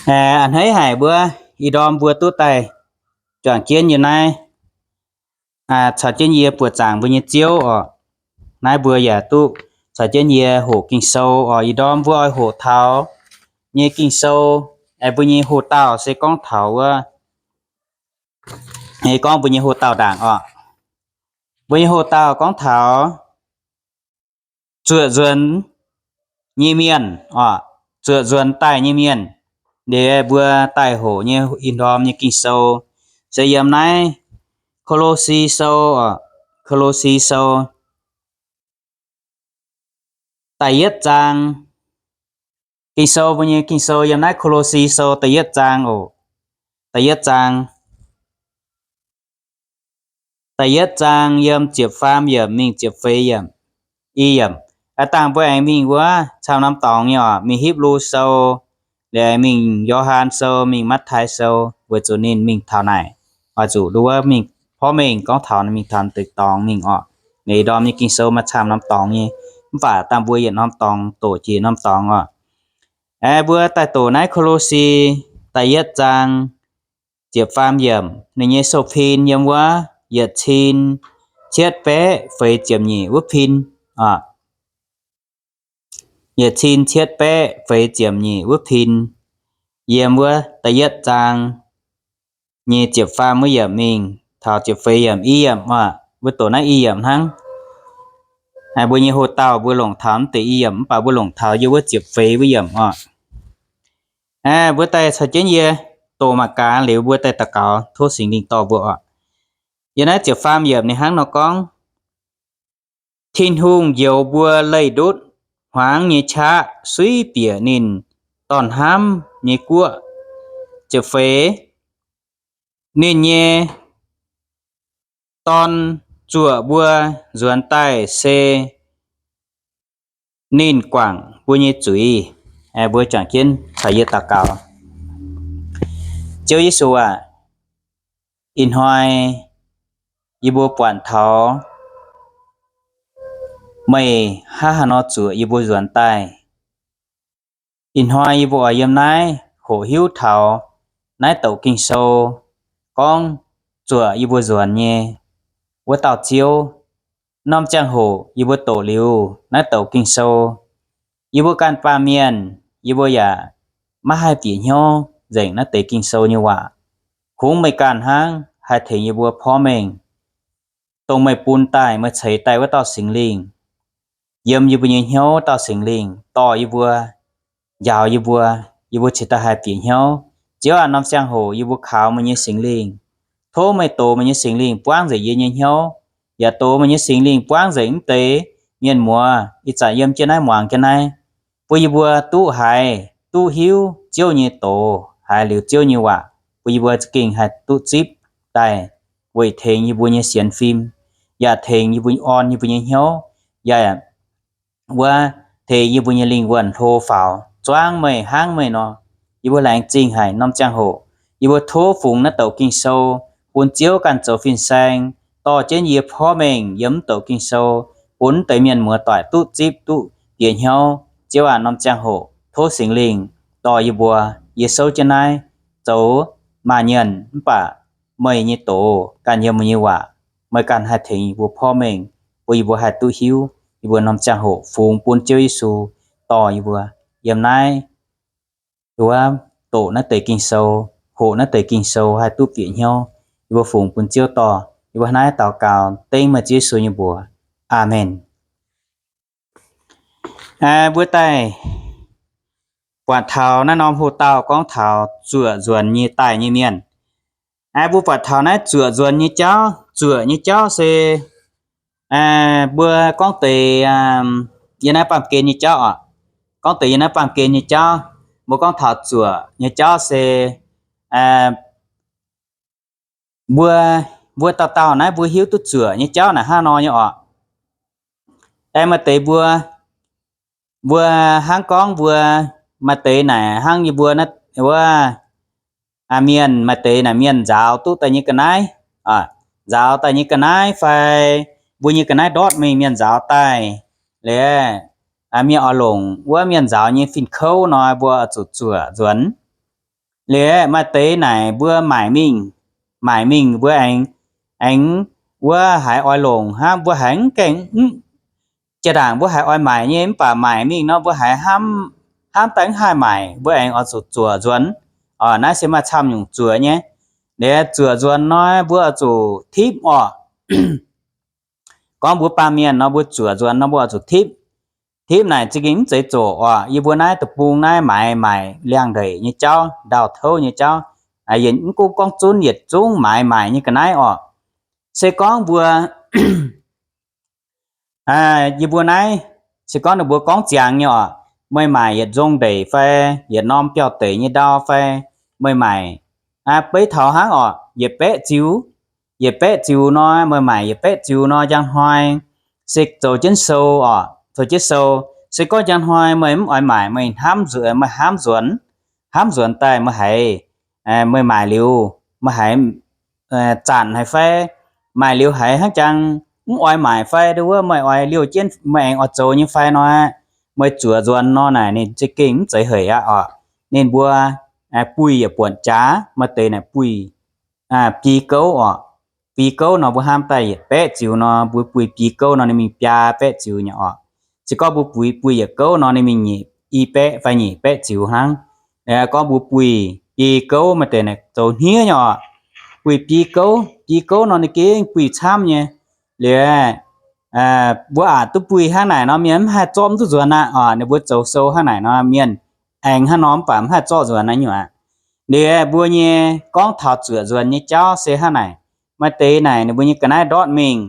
A'hneiv haic mbuo, ih ndorm mbuo duqv daaih juangc jienv yie naaiv caux jienv yie buoqc zaangc mbuo nyei Ziouv oc. Naaiv mbuo yaac duqv caux jienv yie hoqc Ging-Sou oc. Ih ndorm mbuo oix hoqc taux nyei Ging-Sou, mbuo nyei hoqc dauh se gorngv taux wuov, gorngv mbuo nyei hoqc dauh ndaangc oc. Mbuo nyei hoqc dauh gorngv taux zuoqc nzuonx nyei mienh oc, zuoqc nzuonx daaih nyei mienh. Liuz mbuo daaih hoqc nyei ih ndorm nyei Ging-Sou se yiem naaiv Ko^lo^si Sou oc, Ko^lo^si Sou da'yietv zaang. Ging-Sou, mbuo nyei Ging-Sou yiem naaiv Ko^lo^si Sou da'yietv zaang oc. Da'yietv zaang, da'yietv zaang yiem ziepc faam yiemc mingh ziepc feix yiemc, i yiemc. Aav dangh mbuo aengx mingh wuov camv norm dorngx nyei oc, mingh Hipv^lu Sou, liuz aengx mingh Yo^han Sou, mingh Matv^tai Sou, weic zuqc ninh mingh taux naaic, oix zuqc nduov mingh porv mengh gorngv taux ninh mingh taux deix dorngx mingh oc. Ih ndorm nyei Ging-Sou maaih camv norm dorngx nyei, mv baac dangh mbuo yietc norm dorngx doqc jiex norm dorngx oc. Aengx mbuo daaih doqc naaiv Ko^lo^si da'yietv zaang ziepc faam yiemc, ninh nyei sou-pin yiem wuov yietc cin cietv baeqv feix ziepc nyeic wuov pin oc. Yietc cin cietv baeqv feix ziepc nyeic wuov pin, yiem wuov da'yietv zaang nyei ziepc faam wuov yiemc mingh taux ziepc feix yiemc, i yiemc oc. Mbuo doqc naaiv i yiemc hnangv. Mbuo nyei hoqc dauh mbuo longc taux mv deix i yiemc, mv baac mbuo longc taux yiem wuov ziepc feix wuov yiemc oc. Mbuo daaih caux jienv yie doqc mangc gaax liuz mbuo daaih daux gaux tov Singx Lingh dorh mbuo oc. Yiem naaiv ziepc faam yiemc ninh hnangv nor gorngv, Tin-Hungh njoux mbuo leih ndutv hmuangx nyei qaqv suiv bieqc ninh dorn-hnamv nyei guoqv. Ziepc feix, ninh nyei Dorn zuoqc mbuo nzuonx daaih se ninh guangc mbuo nyei zuiz. Mbuo juangc jienv caux yie daux gaux. Ziouv Yesu aac, ih hnoi yie mbuo buatc taux meih hnangv haaix nor zuoqc yie mbuo nzuonx daaih. Ih hnoi yie mbuo oix yiem naaiv hoqc hiuv taux naaiv douc Ging-Sou gorngv zuoqc yie mbuo nzuonx nyei wuov dauh Ziouv. Norm ziangh hoc yie mbuo doqc liuz naaiv douc Ging-Sou, yie mbuo ganh baamh mienh, yie mbuo yaac maiv haih bieqc hnyouv nzengc naaiv deix Ging-Sou nyei waac. Kungx meih ganh hnangv haih tengx yie mbuo porv mengh, dongh meih bun daaih, meih ceix daaih wuov dauh Singx Lingh yiem yie mbuo nyei hnyouv. Dauh Singx Lingh dorh yie mbuo, njaaux yie mbuo, yie mbuo cingx daaih haih bieqc hnyouv. Ziouv aac, norm ziangh hoc yie mbuo kaux meih nyei Singx Lingh. Tov meih dox meih nyei Singx Lingh buangv nzengc yie nyei hnyouv, yaac dox meih nyei Singx Lingh buangv nzengc mv deix mienh muoz ih zanc yiem jienv naaiv muangx jienv naaiv, bun yie mbuo duqv haiz, duqv hiuv Ziouv nyei doz, haiz liuz Ziouv nyei waac, bun yie mbuo za'gengh haih duqv zipv daaih weic tengx yie mbuo nyei sienx fim, yaac tengx yie mbuo orn yie mbuo nyei hnyouv, yaac wuov tengx yie mbuo nyei lingh wuonh hlo faaux zuangv meih hnangv meih nor. Yie mbuo laengz zingh haic norm ziangh hoc. Yie mbuo tov fungx naaiv douc Ging-Sou bun Ziouv ganh zoux fin-saeng dorh jienv yie porv mengh yiem mv douc Ging-Sou, bun mv deix mienh muoz doic duqv zipv duqv bieqc hnyouv. Ziouv aac, norm ziangh hoc tov Singx Lingh dorh yie mbuo, yie souv jienv naaiv zoux maaih nyienh mv baac meih nyei doz ganh yiem meih nyei waac, meih ganh haih tengx yie mbuo porv mengh, bun yie mbuo haih duqv hiuv. Yie mbuo norm ziangh hoc fungx bun Ziouv Yesu dorh yie mbuo yiem naaiv wuov doqc naaiv deix Ging-Sou, hoqc naaiv deix Ging-Sou haih duqv bieqc hnyouv. Yie mbuo fungx bun Ziouv dorh. Yie mbuo hnangv naaiv daux gaux dengv meih Ziouv Yesu nyei mbuox. Aamen. Mbuo daaih buatc taux naaiv norm hoqc dauh gorngv taux zuoqc nzuonx nyei daaih nyei mienh. Mbuo buatc taux naaiv zuoqc nzuonx nyei jauv, zuoqc nyei jauv se mbuo gorngv deix yiem naaiv baamh gen nyei jauv oc. Gorngv deix yiem naaiv baamh gen nyei jauv, mbuo gorngv taux zuoqc nyei jauv se mbuo, mbuo dauh dauh naaiv mbuo hiuv duqv zuoqc nyei jauv naaic hnangv nor nyei oc. Aengx maaih deix mbuo, mbuo hnangv gorngv mbuo maaih deix naaic hnangv yie mbuo naaiv wuov mienh, maaih deix naaic mienh nzaaux duqv daaih nyei ga'naaiv, nzaaux daaih nyei ga'naaiv fai mbuo nyei ga'naaiv ndortv mingh mienh nzaaux daaih, liuz mienh oix longc wuov mienh nzaaux nyei fin-kouv nor, mbuo zuqc zuoqc nzuonx. Liuz maaih deix naaic mbuo maaic mingh, maaic mingh mbuo aengx, aengx wuov haiz oix longc hnangv, mbuo haiz mv gaengh, jiex ndaangc mbuo haiz oix maaic nyei, mv baac maaic mingh nor mbuo haiz hnamv, hnamv daaih mv haih maaic, mbuo aengx oix zuqc zuoqc nzuonx. Orqc, naaiv se maaih camv nyungc zuoqc nyei. Liuz zuoqc nzuonx nor mbuo oix zuqc tipv orqc. Gorngv mbuo baamh mienh nor mbuo zuoqc nzuonx nor mbuo oix zuqc tipv. Tipv naaic za'gengh mv zeiz zoqc orqc. Yie mbuo naaiv deic-bung naaiv maaiz maaic liangx-ndeic nyei jauv, ndau-touv nyei jauv, yietc mv gunv gorngv zunv yietc zungv maaiz maaic nyei ga'naaiv orqc. Se gorngv mbuo, yie mbuo naaiv, se gorngv ninh mbuo gorngv ziangx nyei orqc, meih maaic yietc nzong ndeic fai yietc norm biauv-deic nyei ndau fai meih maaic, beiv taux hnangv orqc, yietc baeqv ziux, yietc baeqv ziux nor, meih maaic yietc baeqv ziux nor, njang hnoi se zoux jienv sou orqc, zoux jienv sou. Se gorngv njang hnoi meih mv oix maaic, meih hnamv nzuonx, meih hnamv nzuonx, hnamv nzuonx daaih meih haiz, meih maaic liuz meih haiz zanc haic fai, maaic liuz haiz hnangv jang mv oix maaic fai, nduov wuov meih oix liouh jienv meih aengx oix zoux nyei fai nor, meih zuoqc nzuonx nor naaic ninh za'gengh mv zeiz hec aqv orqc. Ninh mbuo buih yietc buonc jaax, maaih deix naaic buih biei gouv orqc. Biei gouv nor mbuo hnamv daaih yietc baeqv ziux nor, mbuo buih biei gouv nor ninh mingh biaa baeqv ziux nyei orqc. Se gorngv mbuo buih, buih yietc gouv nor ninh mingh nyic, i baeqv fai nyic baeqv ziux hnangv. Gorngv mbuo buih biei gouv maaih deix naaic zoux hniev nyei orqc. Buih biei gouv, biei gouv nor ninh gengh buih camv nyei. Liuz mbuo aqc duqv buih hnangv naaic nor mienh mv haih zorqv mv duqv nzuonx aqv orqc. Ninh mbuo zoux sou hnangv naaic nor mienh aengx hnangv nor mv baac mv haih zorqv nzuonx naaiv nyungc aqv. Liuz mbuo nyei gorngv taux zuoqc nzuonx nyei jauv se hnangv naaic. Maaih deix naaic ninh mbuo nyei ga'naaiv ndortv mingh,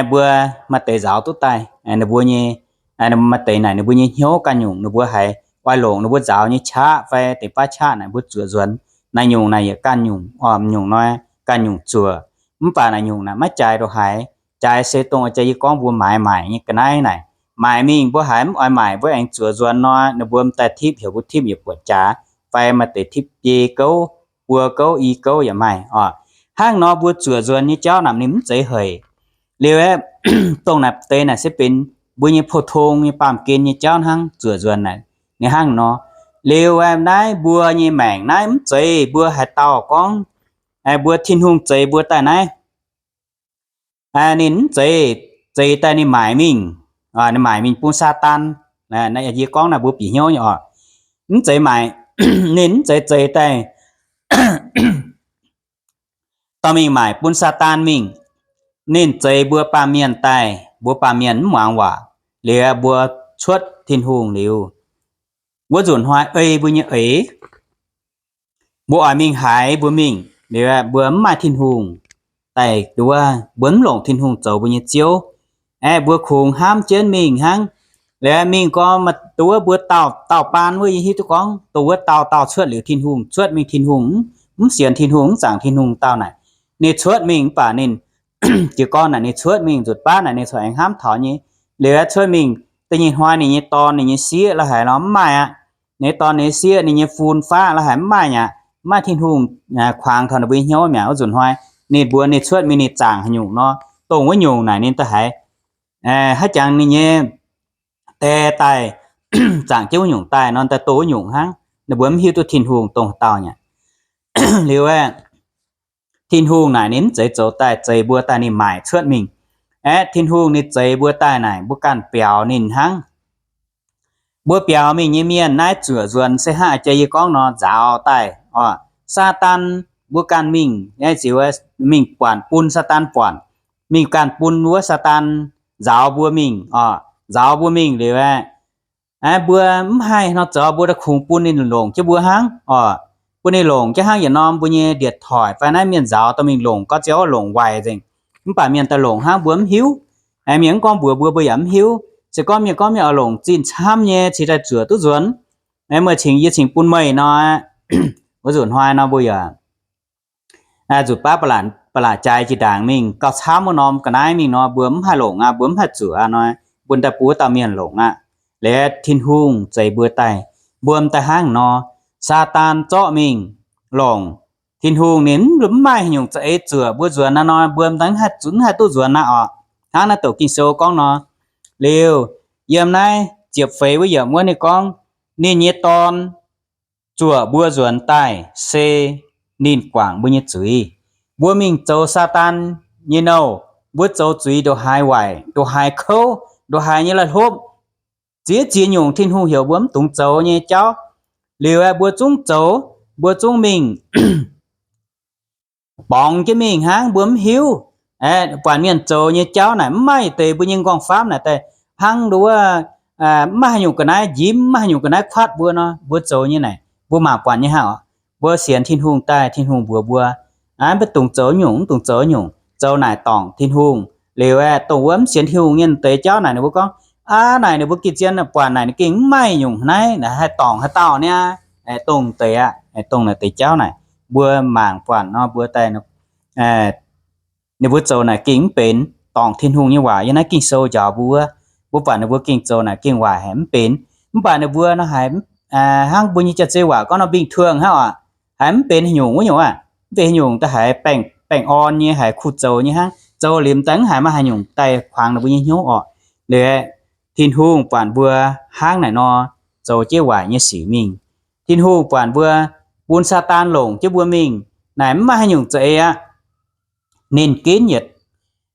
mbuo maaih deix nzaaux duqv daaih, ninh mbuo nyei, maaih deix naaic ninh mbuo nyei hnyouv ganh nyungc, ninh mbuo haiz oix longc ninh mbuo nzaaux nyei qaqv fai deix baav qaqv naaic mbuo zuoqc nzuonx. Naaiv nyungc naaic yietc ganh nyungc, nyungc nor ganh nyungc zuoqc. Mv baac naaiv nyungc naaic maiv jaaix ndongc haaix. Jaaix se dongh jaax yie gorngv mbuo maaiz maaic nyei ga'naaiv naaic. Maaic mingh mbuo haiz mv oix maaic, mbuo aengx zuoqc nzuonx nor, ninh mbuo m'daaih tipv, heuc mbuo tipv yietc buonc jaax, fai maaih deix tipv biei gouv, buo gouv, i gouv yaac maaih orqc. Hnangv nor mbuo zuoqc nzuonx nyei jauv naaic ninh mv zeiz hec. Liuz aeqv, dongh naaic deix naaic se benx mbuo nyei pou-tong nyei baamh gen nyei jauv hnangv, zuoqc nzuonx naaic ninh hnangv nor. Liuz aeqv, naaiv mbuo nyei maengc naaiv mv zeiz mbuo haaix dauh gorngv, mbuo Tin-Hungh zeix mbuo daaih naaiv, ninh mv zeiz zeix daaih ninh maaic mingh, ninh maaic mingh bun Saadaan. Yie gorngv naaiv mbuo bieqc hnyouv nyei orqc. Mv zeiz maaic, ninh mv zeiz zeix daaih dorh mingh maaic bun Saadaan mingh. Ninh zeix mbuo baamh mienh daaih, mbuo baamh mienh mv muangx waac, liuz mbuo cuotv Tin-Hungh liuz, wuov nzunc hnoi ei mbuo nyei eix, mbuo oix mingh haaix mbuo mingh, liuz mbuo mv maaih Tin-Hungh daaih, wuov mbuo mv longc Tin-Hungh zoux mbuo nyei Ziouv. Aeqv, mbuo kungx hnamv jienv mingh hnangv. Liuz mingh gorngv, dongh wuov mbuo dauh dauh baan wuov, yie hiuv duqv gorngv dongh wuov dauh dauh cuotv liuz Tin-Hungh, cuotv mingh Tin-Hungh, mv sienx Tin-Hungh, mv zaangc Tin-Hungh dauh naaic, ninh cuotv mingh mv baac ninh jiez gorn naaic ninh cuotv mingh nzutc baav naaic ninh corc aengx hnamv taux nyei. Liuz cuotv mingh da'nyeic hnoi ninh nyei dorn, ninh nyei sieqv la'haic nor mv maaih aqv. Ninh nyei dorn, ninh nyei sieqv, ninh nyei fun-faqv la'haic mv maaih aqv. Mv maaih Tin-Hungh kuangx taux ninh mbuo nyei hnyouv mi'aqv. Wuov nzunc hnoi ninh mbuo ninh cuotv mingh ninh zaangc haaix nyungc nor, dongh wuov nyungc naaic ninh da'haiz haaix jangx ninh nyei die daaih zaangc jienv wuov nyungc daaih nor, daaih dongh wuov nyungc hnangv. Ninh mbuo mv hiuv duqv Tin-Hungh dongh haaix dauh mi'aqv. Liuz aeqv, Tin-Hungh naaic ninh mv zeiz zoux daaih zeix mbuo daaih ninh maaic cuotv mingh. Aeqv, Tin-Hungh ninh zeix mbuo daaih naaic mbuo ganh biaux ninh hnangv. Mbuo biaux mingh nyei mienh naaiv zuoqc nzuonx se hnangv a'jang yie gorngv nor nzaaux daaih oc. Saadaan mbuo ganh mingh, mingh buatc bun Saadaan buatc, mingh ganh bun wuov Saadaan nzaaux mbuo mingh oc, nzaaux mbuo mingh liuz aeqv, mbuo mv haih nor zoux, mbuo daaih kungx bun ninh longc jienv mbuo hnangv oc. Bun ninh longc jienv hnangv yietc norm mbuo nyei điện thoại fai naaiv mienh nzaaux dorh mingh longc gauh ziouc longc waaic nzengc. Mv baac mienh daaih longc hnangv mbuo mv hiuv. Mienh mv gorngv mbuox mbuo, mbuo yaac mv hiuv. Se gorngv mienh gorngv mienh oix longc zinh camv nyei cingx daaih zuoqc duqv nzuonx, meih cingx yie cingx bun meih nor, wuov nzunc hnoi nor mbuo yaac nzutc baav ba'laqc jaaix jiex ndaangc mingh gauh camv wuov norm ga'naaiv mingh nor, mbuo mv haih longc aqv, mbuo mv haih zuqc aqv nor, bun daaih bun wuov dauh mienh longc aqv. Liuz Tin-Hungh zeix mbuo daaih, mbuo m'daaih hnangv nor, Saadaan zorqv mingh longc. Tin-Hungh ninh mv maaih haaix nyungc za'eix zuoqc mbuo nzuonx aqv nor, mbuo m'daaih mv haih duqv nzuonx aqv oc. Hnangv naaiv douc Ging-Sou gorngv nor. Liuz yiem naaiv ziepc feix wuov yiemc wuov ninh gorngv, ninh nyei dorn zuoqc mbuo nzuonx daaih se ninh guangc mbuo nyei zuiz. Mbuo mingh zoux Saadaan nyei nouh, mbuo zoux zuiz ndongc haaix waaic, ndongc haaix kouv, ndongc haaix nyei lai hlopv, ziex ziex nyungc Tin-Hungh heuc mbuo mv dungx zoux nyei jauv. Liuz aeqv, mbuo zungv zoux, mbuo zungv mingh borngz jienv mingh hnangv mbuo mv hiuv. Aeqv, buatc mienh zoux nyei jauv naaic mv maaih deix mbuo nyei nqorngv-famv naaic daaih hnangv nduov, mv maaih haaix nyungc ga'naaiv njimv, mv maaih haaix nyungc ga'naaiv kuatv mbuo nor, mbuo zoux nyei naaic mbuo mangc buatc nyei hnangv oc. Mbuo sienx Tin-Hungh daaih, Tin-Hungh mbuox mbuo, mv dungx zoux nyungc, mv dungx zoux nyungc, zoux naaic dorngc Tin-Hungh. Liuz aeqv, dongh wuov mv sienx Tin-Hungh nyei deix jauv naaic ninh mbuo gorngv, aav, naaic ninh mbuo gengh zien buatc naaic ninh gengh mv maaih nyungc naaiv, naaic haih dorngc haaix dauh niaa. Dongh deix aqv, dongh naaic deix jauv naaic mbuo mangc buatc nor mbuo daaih ninh mbuo zoux naaic gengh mv benx dorngc Tin-Hungh nyei waac. Yiem naaiv Ging-Sou njaaux mbuo wuov, mbuo buatc ninh mbuo gengh zoux naaic gengh waaic haic mv benx. Mv baac ninh mbuo nor haiz hnangv mbuo nyei jaav-zei waac gorngv nor bình thường hnangv oc, haiz mv benx haaix nyungc wuov nyungc aqv. Mv benx haaix nyungc daaih haiz baengh orn nyei, haiz kuh zoux nyei hnangv. Zoux liuz daaih mv haiz maaih haaix nyungc daaih kuangx ninh mbuo nyei hnyouv oc. Liuz aeqv, Tin-Hungh buatc mbuo hnangv naaic nor zoux jienv waaic nyei sic mingh. Tin-Hungh buatc mbuo, bun Saadaan longc jienv mbuo mingh naaic mv maaih haaix nyungc za'eix aqv. Ninh ginv yietc,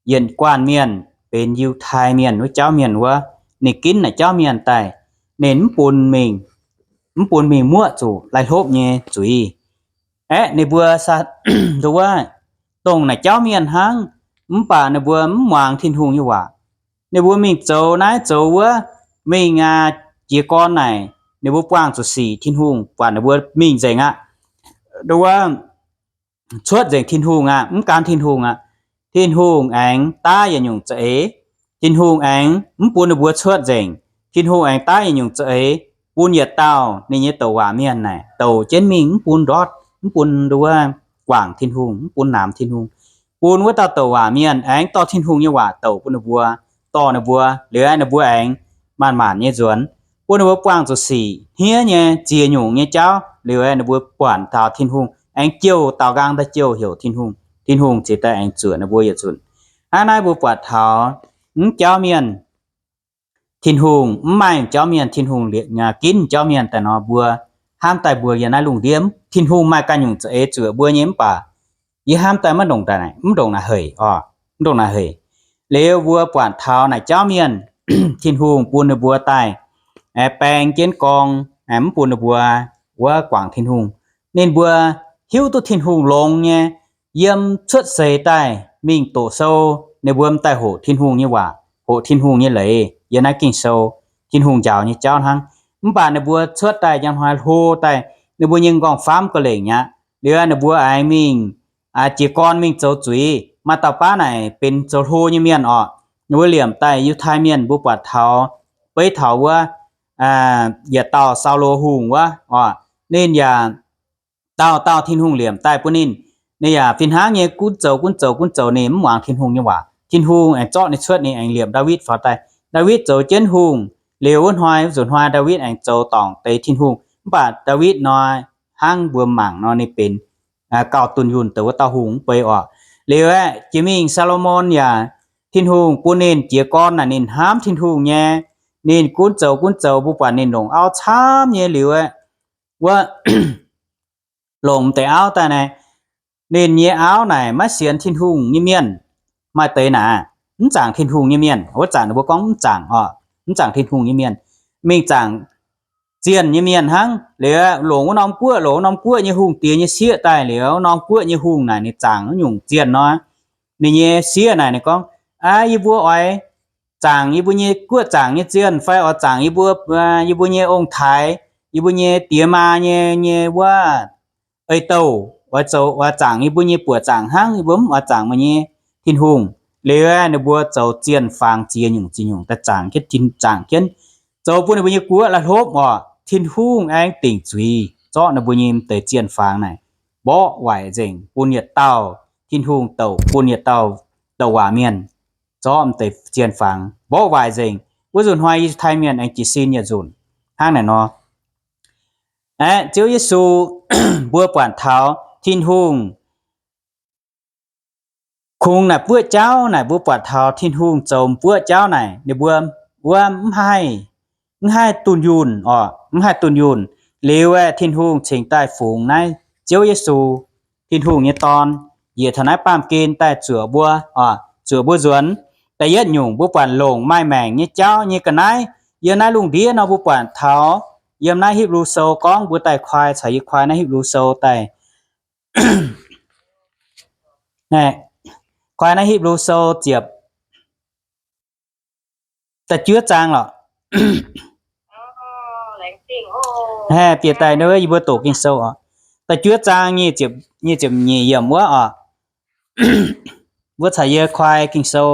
yietc guanh mienh benx Yiutai Mienh wuov jauv mienh wuov, ninh ginv naaic jauv mienh daaih, ninh mv bun mingh, mv bun mingh muoqv zuqc lai hlopv nyei zuiz. Aeqv, ninh mbuo sa, nduov, dongh naaic jauv mienh hnangv, mv baac ninh mbuo mv muangx Tin-Hungh nyei waac. Ninh mbuo mingh zoux naaiv zoux wuov, mingh aa, jiez gorn naaic, ninh mbuo buangh zuqc sic, Tin-Hungh buatc ninh mbuo mingh nzengc aqv. Nduov, cuotv nzengc Tin-Hungh aqv, mv gan Tin-Hungh aqv. Tin-Hungh aengx daav yietc nyungc za'eix. Tin-Hungh aengx mv bun ninh mbuo cuotv nzengc. Tin-Hungh aengx daav yietc nyungc za'eix bun yietc dauh ninh nyei douc waac mienh naaic douc jienv mingh, mv bun ndortv, mv bun nduov guangc Tin-Hungh, mv bun naamx Tin-Hungh. Bun wuov dauh douc waac mienh aengx dorh Tin-Hungh nyei waac douc bun ninh mbuo, dorh ninh mbuo, liuz aeqv, ninh mbuo aengx maanc maanc nyei nzuonx, bun ninh mbuo buangh zuqc sic hniev nyei ziex nyungc nyei jauv. Liuz aeqv, ninh mbuo buatc taux Tin-Hungh aengx jouh daaux nqaang daaih jouh heuc Tin-Hungh, Tin-Hungh ziouc daaih aengx zuoqc ninh mbuo yietc zunc. Hnangv naaiv mbuo buatc taux mv jauv mienh, Tin-Hungh mv maaih jauv mienh, Tin-Hungh ginv jauv mienh daaih nor, mbuo hnamv daaih mbuo yiem naaiv lungh ndiev, Tin-Hungh maaih ganh nyungc za'eix zuoqc mbuo nyei, mv baac yie hnamv daaih maiv ndongc naaic, mv ndongc naaic hec oc, mv ndongc naaic hec. Liuz mbuo buatc taux naaic jauv mienh, Tin-Hungh bun ninh mbuo daaih aengx baeng jienv gorng, aengx mv bun ninh mbuo wuov guangc Tin-Hungh. Ninh mbuo hiuv duqv Tin-Hungh longx nyei, yiem cuotv seix daaih mingh doqc sou, ninh mbuo m'daaih hoqc Tin-Hungh nyei waac, hoqc Tin-Hungh nyei leiz yiem naaiv Ging-Sou, Tin-Hungh njaaux nyei jauv hnangv. Mv baac ninh mbuo cuotv daaih njang hnoi hlo daaih, ninh mbuo nyei m'nqorngv-famv ga'lengc mi'aqv. Liuz ninh mbuo aengx mingh jiez gorn mingh zoux zuiz. Maaih dauh baav naaic benx zoux hlo nyei mienh oc. Ninh mbuo liemh daaih Yiutai Mienh mbuo buatc taux, beiv taux wuov yietc dauh Saulo Hungh wuov oc. Ninh yaac dauh dauh Tin-Hungh liemh daaih bun ninh. Ninh yaac fih hnangv nyei gunv zoux gunv zoux gunv zoux, ninh mv muangx Tin-Hungh nyei waac. Tin-Hungh aengx zorqv ninh cuotv, ninh aengx liemh Ndaawitv faaux daaih. Ndaawitv zoux jienv hungh liuz wuov hnoi, wuov nzunc hnoi Ndaawitv aengx zoux dorngc deix Tin-Hungh. Mv baac Ndaawitv nor, hnangv mbuo mangc nor, ninh benx gauh dunh yunh deix wuov dauh hungh mv bei oc. Liuz aeqv, jiex mingh Saa^lo^morn yaac, Tin-Hungh bun ninh jiez gorn naaic ninh hnamv Tin-Hungh nyei. Ninh gunv zoux gunv zoux, mbuo buatc ninh longc auv camv nyei liuz aeqv, wuov longc m'deix auv daaih naaic, ninh nyei auv naaic maiv sienx Tin-Hungh nyei mienh. Maaih deix naaic mv zaangc Tin-Hungh nyei mienh, wuov zanc ninh mbuo gorngv mv zaangc oc, mv zaangc Tin-Hungh nyei mienh, mingh zaangc zienh nyei mienh hnangv. Liuz longc wuov norm guoqv, longc wuov norm guoqv nyei hungh diex nyei sieqv daaih. Liuz wuov norm guoqv nyei hungh naaic ninh zaangc wuov nyungc zienh nor, ninh nyei sieqv naaic ninh gorngv, Aa, yie mbuo oix zaangc yie mbuo nyei guoqv zaangc nyei zienh fai oix zaangc yie mbuo, yie mbuo nyei ong-taaix, yie mbuo nyei diex maa nyei, nyei wuov ei-douh, oix zoux, oix zaangc yie mbuo nyei buoqc zaangc hnangv, yie mbuo mv oix zaangc meih nyei Tin-Hungh. Liuz ninh mbuo zoux zienh fangx ziex nyungc ziex nyungc daaih zaangc jienv, zaangc jienv, zoux bun ninh mbuo nyei guoqv lai hlopv oc. Tin-Hungh aengx dingc zuiz zorqv ninh mbuo nyei m'deix zienh fangx naaic mborqv waaic nzengc, bun yietc dauh Tin-Hungh douc, bun yietc dauh douc waac mienh zorqv m'deix zienh fangx mborqv waaic nzengc. Wuov nzunc hnoi Yiutai Mienh aengx jiez sin yietc nzunc hnangv naaic nor. Aeqv, Ziouv Yesu, mbuo buatc taux Tin-Hungh kungx naaic buoqv jauv naaic, mbuo buatc taux Tin-Hungh zoux m'buoqv jauv naaic, ninh mbuo wuov mv haih, mv haih dunh yunh oc, mv haih dunh yunh. Liuz aeqv, Tin-Hungh cingx daaih fungx naaiv Ziouv Yesu, Tin-Hungh nyei Dorn, njiec taux naaiv baamh gen daaih zuoqc mbuo, zuoqc mbuo nzuonx. Da'yietv nyungc mbuo buatc longc maaih maengc nyei jauv nyei ga'naaiv. Yiem naaiv lungh ndiev nor mbuo buatc taux, yiem naaiv Hipv^lu Sou gorngv mbuo daaih koi caux yie koi naaiv Hipv^lu Sou daaih, koi naaiv Hipv^lu Sou ziepc da'juov zaang lorqc. Bieqc daaih yie mbuo doqc Ging-Sou oc. Da'juov zaang nyic ziepc nyeic yiemc wuov oc. Mbuo caux yie koi Ging-Sou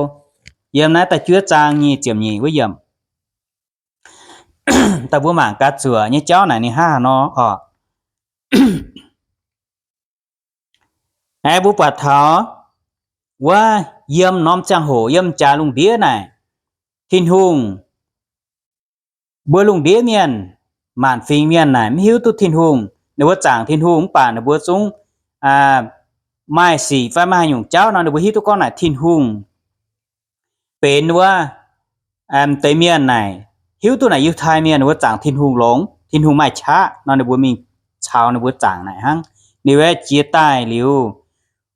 yiem naaiv da'juov zaang nyic ziepc nyeic wuov yiemc. Daaih mbuo mangc gaax zuoqc nyei jauv naaic ninh hnangv haaix nor oc. Aeqv, mbuo buatc taux wuov yiem norm ziangh hoc yiem jaax lungh ndiev naaic, Tin-Hungh, mbuo lungh ndiev mienh, maanc fingx mienh naaic mv hiuv duqv Tin-Hungh. Ninh mbuo zaangc Tin-Hungh mv baac ninh mbuo zungv maaih sic fai maaih haaix nyungc jauv nor ninh mbuo hiuv duqv gorngv naaic Tin-Hungh benx wuov, deix mienh naaic hiuv duqv naaic Yiutai Mienh ninh mbuo zaangc Tin-Hungh longx, Tin-Hungh maaih qaqv nor ninh mbuo mingh caux ninh mbuo zaangc naaic hnangv. Ninh mbuo jiex daaih liuz,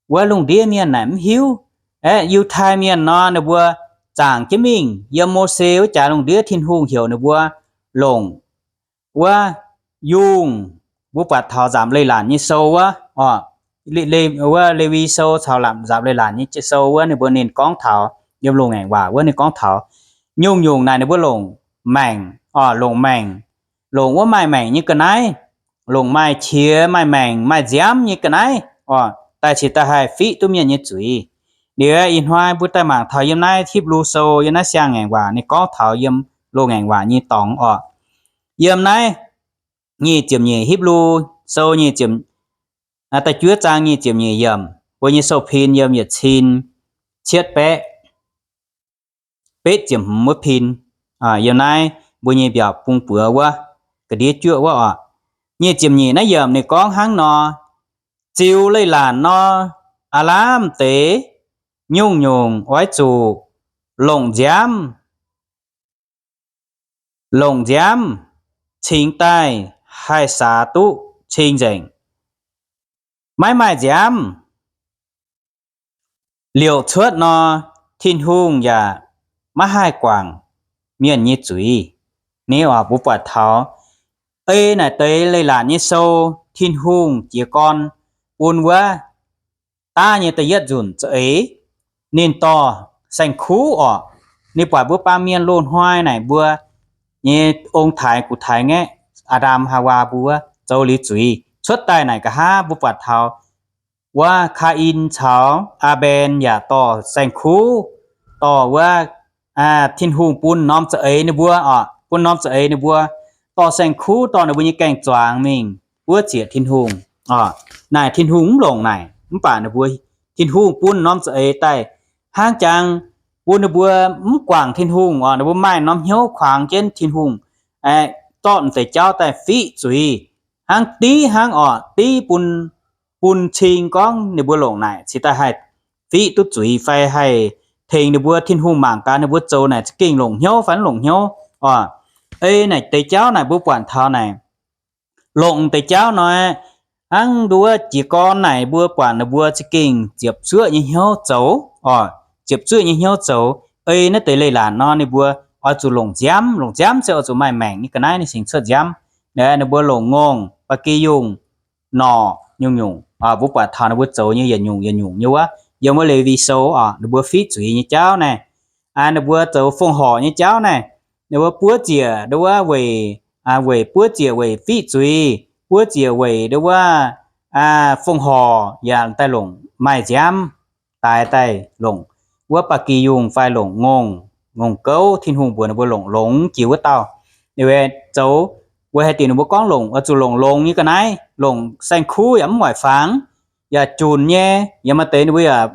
wuov lungh ndiev mienh naaic mv hiuv. Aeqv, Yiutai Mienh nor ninh mbuo zaangc jienv mingh yiem Mose wuov jaax lungh ndiev Tin-Hungh heuc ninh mbuo longc wuov yungh, mbuo buatc taux Nzapc Leiz-Latc nyei sou wuov, wuov Lewi Sou caux Nzapc Leiz-Latc nyei sou wuov ninh mbuo ninh gorngv taux, yiem Loz-Ngaengc Waac wuov ninh gorngv taux nyungc-nyungc naaic ninh mbuo longc maengc, longc maengc, longc wuov maaih maengc nyei ga'naaiv, longc maaih qiex maaih maengc maaih nziaamv nyei ga'naaiv oc, daaih cingx daaih haih fiqv duqv mienh nyei zuiz. Liuz ih hnoi mbuo daaih mangc taux yiem naaiv Hipv^lu Sou, yiem naaiv Siang-Ngaengc Waac ninh gorngv taux yiem Loz-Ngaengc Waac nyei dorngx oc. Yiem naaiv nyic ziepc nyeic, Hipv^lu Sou nyic ziepc, da'juov zaang nyic ziepc nyeic yiemc, mbuo nyei sou-pin yiem yietc cin cietv baeqv betv ziepc hmz wuov pin. Yiem naaiv mbuo nyei mbiaauc bung buoz wuov, ga'ndiev juoqv wuov oc. Nyic ziepc nyeic naaiv yiemc ninh gorngv hnangv nor, ziux leiz-latc nor, aav lamh deix nyungc-nyungc oix zuqc longc nziaamv, longc nziaamv cingx daaih haih saax duqv cing-nzengc. Maiv maaih nziaamv liouc cuotv nor, Tin-Hungh yaac maiv haih guangc mienh nyei zuiz. Ni oc, mbuo buatc taux ei naaic deix leiz-latc nyei sou, Tin-Hungh jiez gorn bun wuov daav nyei da'yietv nzunc za'eix, ninh dorh saeng-kuv oc. Ninh buatc mbuo baamh mienh loz-hnoi naaic mbuo nyei ong-taaix gux-taaix ngaeqv, Aa^ndam, Haawaa mbuo zoux liuz zuiz cuotv daaih naaic nqa'haav mbuo buatc taux wuov Kaa^in caux Aa^mben yaac dorh saeng-kuv, dorh wuov Tin-Hungh bun norm za'eix ninh mbuo oc, bun norm za'eix ninh mbuo dorh saeng-kuv dorh ninh mbuo nyei gaeng-zuangx mingh buov ziec Tin-Hungh. Naaic Tin-Hungh mv longc naaic, mv baac ninh mbuo, Tin-Hungh bun norm za'eix daaih hnangv jangx bun ninh mbuo mv guangc Tin-Hungh oc, ninh mbuo maaih norm hnyouv kuangx jienv Tin-Hungh, zorqv deix jauv daaih fiqv zuiz, hnangv div hnangv oc, div bun, bun cing gorngv ninh mbuo longc naaic cingx daaih haih fiqv duqv zuiz fai haih tengx ninh mbuo, Tin-Hungh mangc gaax ninh mbuo zoux naaic za'gengh longc hnyouv fai mv longc hnyouv oc. Ei naaic deix jauv naaic mbuo buatc taux naaic, longc deix jauv nor, hnangv nduov jiez gorn naaic mbuo buatc ninh mbuo za'gengh ziepc zuoqv nyei hnyouv zoux oc, ziepc zuoqv nyei hnyouv zoux. Ei naaiv deix leiz-latc nor ninh mbuo oix zuqc longc nziaamv, longc nziaamv se oix zuqc maaih maengc nyei ga'naaiv ninh cingx cuotv nziaamv. Ninh mbuo longc ngongh, ba'gi yungh, norqc, nyungc-nyungc, mbuo buatc taux ninh mbuo zoux nyei yietc nyungc yietc nyungc nyei wuov, yiem wuov Lewi Sou oc, ninh mbuo fiqv zuiz nyei jauv naaiv. Ninh mbuo zoux fongc horc nyei jauv naaiv, ninh mbuo buov ziec nduov weic, weic buov ziec weic fiqv zuiz, buov ziec weic nduov fongc horc yaac daaih longc maaih nziaamv, daaih daaih longc wuov ba'gi yungh fai longc ngongh, ngongh gouv, Tin-Hungh mbuox ninh mbuo longc longx jiex wuov dauh. Ninh mbuo zoux, weic haaix diuc ninh mbuo gorngv longc, oix zuqc longc longx nyei ga'naaiv, longc saeng-kuv yaac mv muaic fangx, yaac junc nyei, yaac maaih deix ninh mbuo yaac,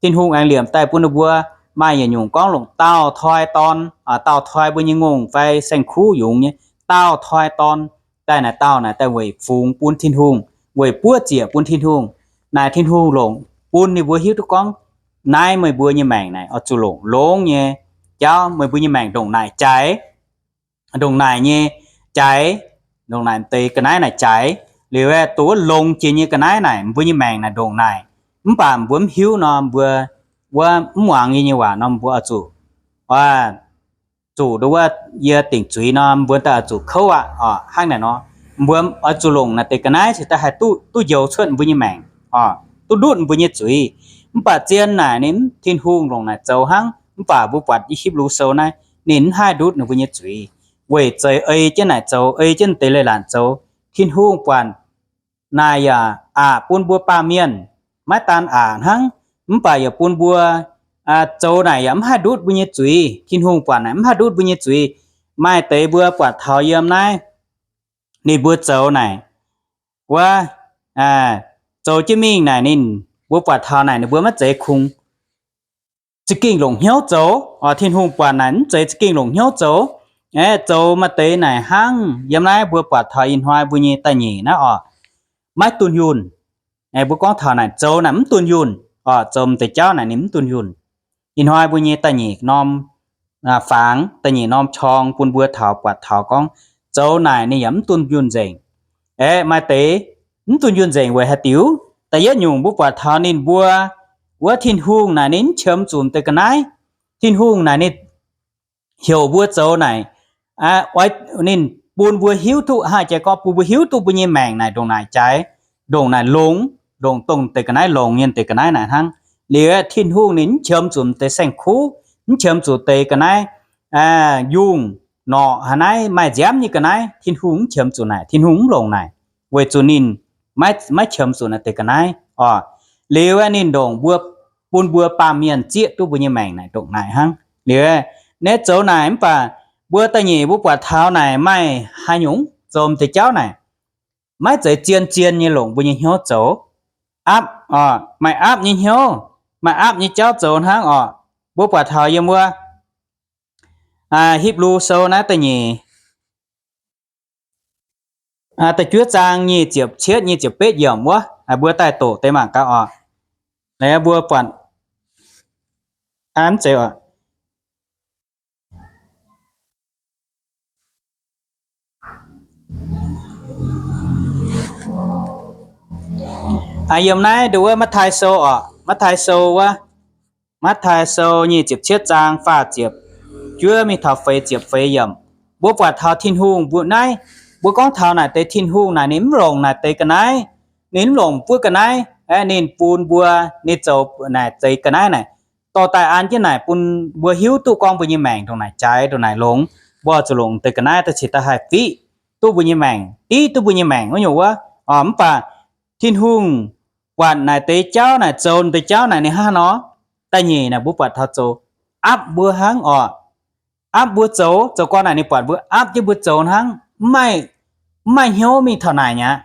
Tin-Hungh aengx liemh daaih bun ninh mbuo maaih yietc nyungc gorngv longc daauh toi dorn, daauh toi mbuo nyei ngongh fai saeng-kuv yungz nyei, daauh toi dorn. Daaih naaic daauh naaic daaih weic fungx bun Tin-Hungh, weic buov ziec bun Tin-Hungh. Naaic Tin-Hungh longc bun ninh mbuo hiuv duqv gorngv naaiv meih mbuo nyei maengc naaic oix zuqc longc longx nyei jauv, meih mbuo nyei maengc ndongc naaic jaaix, ndongc naaic nyei jaaix, ndongc naaic deix ga'naaiv naaic jaaix. Liuz aeqv, dongh wuov longx jiex nyei ga'naaiv naaic, mbuo nyei maengc naaic ndongc naaic. Mv baac mbuo mv hiuv nor, mbuo wuov mv muangx yie nyei waac nor, mbuo oix zuqc, zuqc nduov wuov yie dingc zuiz nor, mbuo daaih oix zuqc kouv aqv oc. Hnangv naaic nor, mbuo oix zuqc longc naaic deix ga'naaiv cingx daaih haih duqv, duqv njoux cuotv mbuo nyei maengc oc, duqv ndutv mbuo nyei zuiz. Mv baac zien naaic ninh, Tin-Hungh longc naaic zoux hnangv. Mv baac mbuo buatc Hipv^lu Sou naaiv, ninh mv haih ndutv ninh mbuo nyei zuiz, weic zeiz ei jienv naaic zoux, ei jienv deix leiz-latc zoux. Tin-Hungh buatc naaic yaac aqc bun mbuo baamh mienh, maiv daan aqc hnangv, mv baac yaac bun mbuo zoux naaic yaac mv haih ndutv mbuo nyei zuiz. Tin-Hungh buatc naaic mv haih ndutv mbuo nyei zuiz. Maaih deix mbuo buatc taux yiem naaiv ninh mbuo zoux naaic, wuov, zoux jienv mingh naaic ninh, mbuo buatc taux naaic ninh mbuo maiv zeiz kungx za'gengh longc hnyouv zoux oc. Tin-Hungh buatc naaic mv zeiz za'gengh longc hnyouv zoux. Aeqv, zoux maaih deix naaic hnangv yiem naaiv mbuo buatc taux ih hnoi mbuo nyei da'nyeic naaiv oc, maiv dunh yunh. Mbuo gorngv taux naaic zoux naaic mv dunh yunh oc, zoux m'deix jauv naaic ninh mv dunh yunh. Ih hnoi mbuo nyei da'nyeic norm fangx, da'nyeic norm qorng bun mbuo taux buatc taux gorngv zoux naaic ninh yaac mv dunh yunh nzengc. Aeqv, maaih deix mv dunh yunh nzengc weic haaix diuc? Da'yietv nyungc mbuo buatc taux ninh mbuo, wuov Tin-Hungh naaic ninh mv qiemx zuqc deix ga'naaiv. Tin-Hungh naaic ninh heuc mbuo zoux naaic, ninh bun mbuo hiuv duqv, haaix jaax gorngv bun mbuo hiuv duqv mbuo nyei maengc naaic ndongc naaic jaaix, ndongc naaic longx, ndongc dongh deix ga'naaiv longx nyei deix ga'naaiv naaic hnangv. Liuz aeqv, Tin-Hungh ninh mv qiemx zuqc deix saeng-kuv, mv qiemx zuqc deix ga'naaiv, yungh, norqc, haaix naaiv maaih nziaamv nyei ga'naaiv, Tin-Hungh mv qiemx zuqc naaic, Tin-Hungh mv longc naaic, weic zuqc ninh maiv qiemx zuqc naaic deix ga'naaiv oc. Liuz aeqv, ninh ndongc mbuo, bun mbuo baamh mienh zieqv duqv mbuo nyei maengc naaic ndongc naaic hnangv. Liuz aeqv, naaiv zoux naaic mv baac mbuo da'nyeic mbuo buatc taux naaic maaih haaix nyungc zoux deix jauv naaic, maiv zeiz zien-zien nyei longc mbuo nyei hnyouv zoux. Aapv, maaih aapv nyei hnyouv, maaih aapv nyei jauv zoux hnangv oc. Mbuo buatc taux yiem wuov Hipv^lu Sou naaiv da'nyeic, da'juov zaang nyic ziepc cietv, nyic ziepc betv yiemc wuov, mbuo daaih doqc deix mangc gaax oc. Mbuo buatc, mv zeiz oc. Yiem naaiv nduov wuov Matv^taai Sou oc, Matv^taai Sou wuov, Matv^taai Sou nyic ziepc cietv zaang faah ziepc juov mingh taux feix ziepc feix yiemc. Mbuo buatc taux Tin-Hungh mbuo naaiv, mbuo gorngv taux naaic deix Tin-Hungh naaic ninh mv longc naaic deix ga'naaiv, ninh mv longc buov ga'naaiv, aeqv, ninh bun mbuo, ninh zoux naaic deix ga'naaiv naaic, dorh daaih an jienv naaic bun mbuo hiuv duqv gorngv mbuo nyei maengc ndongc naaic jaaix, ndongc naaic longx. Mbuo zuqc longc deix ga'naaiv daaih cingx daaih haih fiqv duqv mbuo nyei maengc, div duqv mbuo nyei maengc wuov nyungc wuov. Mv baac Tin-Hungh buatc naaic deix jauv naaic, zoux deix jauv naaic ninh hnangv nor, da'nyeic naaic mbuo buatc taux zoux aapv mbuo hnangv oc. Aapv mbuo zoux, zoux gorn naaic ninh buatc mbuo aapv jienv mbuo zoux hnangv, mv maaih hnyouv mingh taux naaic aqv.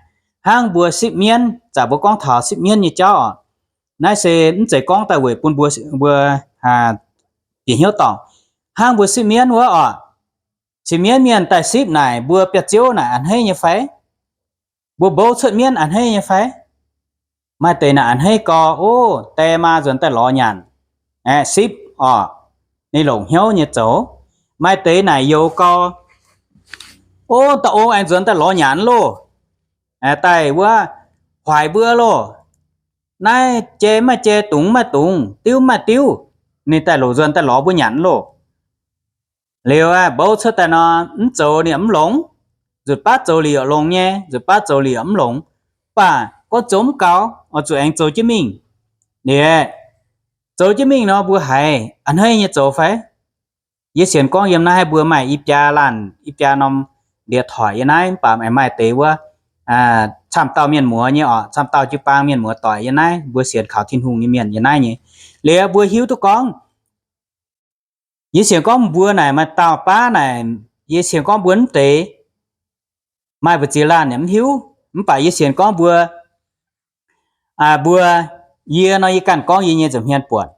Hnangv mbuo sipv mienv, zaqc mbuo gorngv taux sipv mienv nyei jauv oc. Naaiv se mv zeiz gorngv daaih weic bun mbuo, mbuo bieqc hnyouv dorngc. Hnangv mbuo sipv mienv wuov oc, sipv mienv mienh daaih sipv naaic mbuo biauv-ziouv naaic a'hneiv nyei fai? Mbuo mbouv cuotv mienv a'hneiv nyei fai? Maaih deix naaic a'hneiv gau, o, die maa nzuonx daaih lorz nyanc, aeqv, sipv oc, ninh longc hnyouv nyei zoux. Maaih deix naaic youx gau, o, dauh ong aengx nzuonx daaih lorz nyanc loh, daaih wuov hoic mbuo loh, naaiv jai maaih jai, dungz maaih dungz, diuv maaih diuv, ninh daaih loc nzuonx daaih lorz mbuo nyanc loh. Liuz mbouv cuotv daaih nor, mv zoux ninh mv longx, nzutc baav zoux liuz longx nyei, nzutc baav zoux liuz mv longx. Mv baac gorngv zoux mv gaux, oix zuqc aengx zoux jienv mingh. Liuz zoux jienv mingh nor mbuo haiz a'hneiv nyei zoux fai? Yie sienx gorngv yiem naaiv mbuo maaih i biaa laanh, i biaa norm ndie-toic yiem naaiv, mv baac maaih deix wuov camv dauh mienh muoz nyei oc, camv dauh jiu-baang mienh muoz doic yiem naaiv, mbuo sienx kaux Tin-Hungh nyei mienh yiem naaiv nyei. Liuz mbuo hiuv duqv gorngv, yie sienx gorngv mbuo naaic maaih dauh baav naaic, yie sienx gorngv mbuo mv deix maaih mbu'ziex laanh yaac mv hiuv, mv baac yie sienx gorngv mbuo, mbuo, yie nor yie ganh gorngv yie nyei nza'hmien buonc.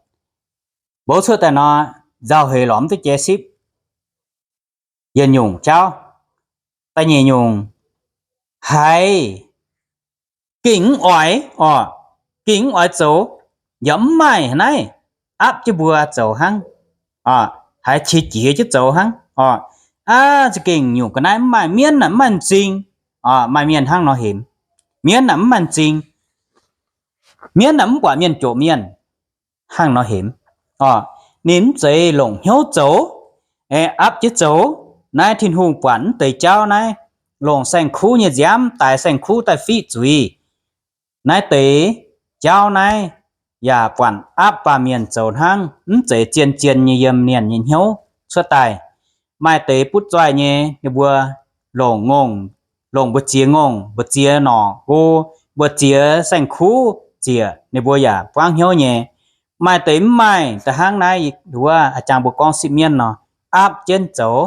Mbouv cuotv daaih nor, nzauh heix lorz mv duqv jai sipv yietc nyungc jauv. Da'nyeic nyungc, haiz gengh mv oix oc, gengh mv oix zoux, yaac mv maaih naaiv aapv jienv mbuo zoux hnangv, haiz qiex jiez jienv zoux hnangv oc. Aav, za'gengh nyungc ga'naaiv mv maaih mienv naaic, mv maaih m'zing, Maaih mienh hnangv nor hemx. Mienv naaic mv maaih m'zing. Mienv naaic mv buatc mienh jomc mienh, hnangv nor hemx. Ninh mv zeiz longc hnyouv zoux, aapv jienv zoux. Naaiv Tin-Hungh buatc mv deix jauv naaiv, longc saeng-kuv nyei nziaamv daix saeng-kuv daaih fiqv zuiz. Naaiv deix jauv naaiv yaac buatc aapv baamh mienh zoux hnangv, mv zeiz zien-zien nyei yiem mienh nyei hnyouv cuotv daaih. Maaih deix butv zoih nyei, ninh mbuo longc ngongh, longc mbu'ziex ngongh, mbu'ziex norqc go, mbu'ziex saeng-kuv ziec, ninh mbuo yaac buangv hnyouv nyei. Maaih deix mv maaih, da'hnangv naaiv wuov a'jangc mbuo gorngv sipv mienv nor, aapv jienv zoux,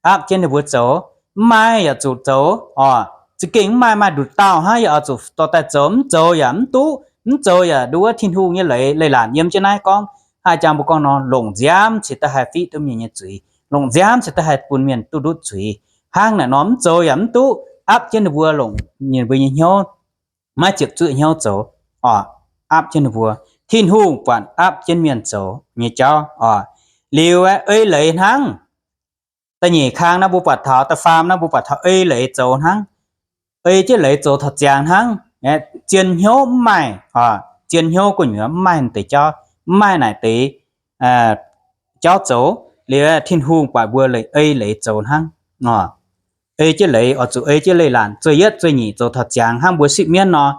aapv jienv ninh mbuo zoux. Mv maaih yaac zuqc zoux oc. Za'gengh mv maaih, maaih nduqc dauh hnangv yaac oix zuqc dorh daaih zoux. Mv zoux yaac mv duqv, mv zoux yaac nduov Tin-Hungh nyei leiz. Leiz-latc yiem jienv naaiv gorngv, a'jangc mbuo gorngv nor, longc nziaamv cingx daaih haih fiqv duqv mienh nyei zuiz, longc nziaamv cingx daaih haih bun mienh duqv ndutv zuiz. Hnangv naaic nor mv zoux yaac mv duqv, aapv jienv ninh mbuo longc ninh mbuo nyei hnyouv, maiv ziepc zuoqv hnyouv zoux oc. Aapv jienv ninh mbuo, Tin-Hungh buatc aapv jienv mienh zoux nyei jauv oc. Liuz ei leiz hnangv. Da'nyeic kang naaiv mbuo buatc taux, da'faam naaiv mbuo buatc taux ei leiz zoux hnangv. Ei jienv leiz zoux taux ziangx hnangv. Zien hnyouv mv maaih, zien hnyouv gu'nyuoz mv maaih deix jauv, mv maaih naaic deix jauv zoux. Liuz Tin-Hungh buatc mbuo ei leiz zoux hnangv. Ei jienv leiz, oix zuqc ei jienv leiz-latc zueih yietv zueih nyeic zoux taux ziangx hnangv mbuo sipv mienv nor,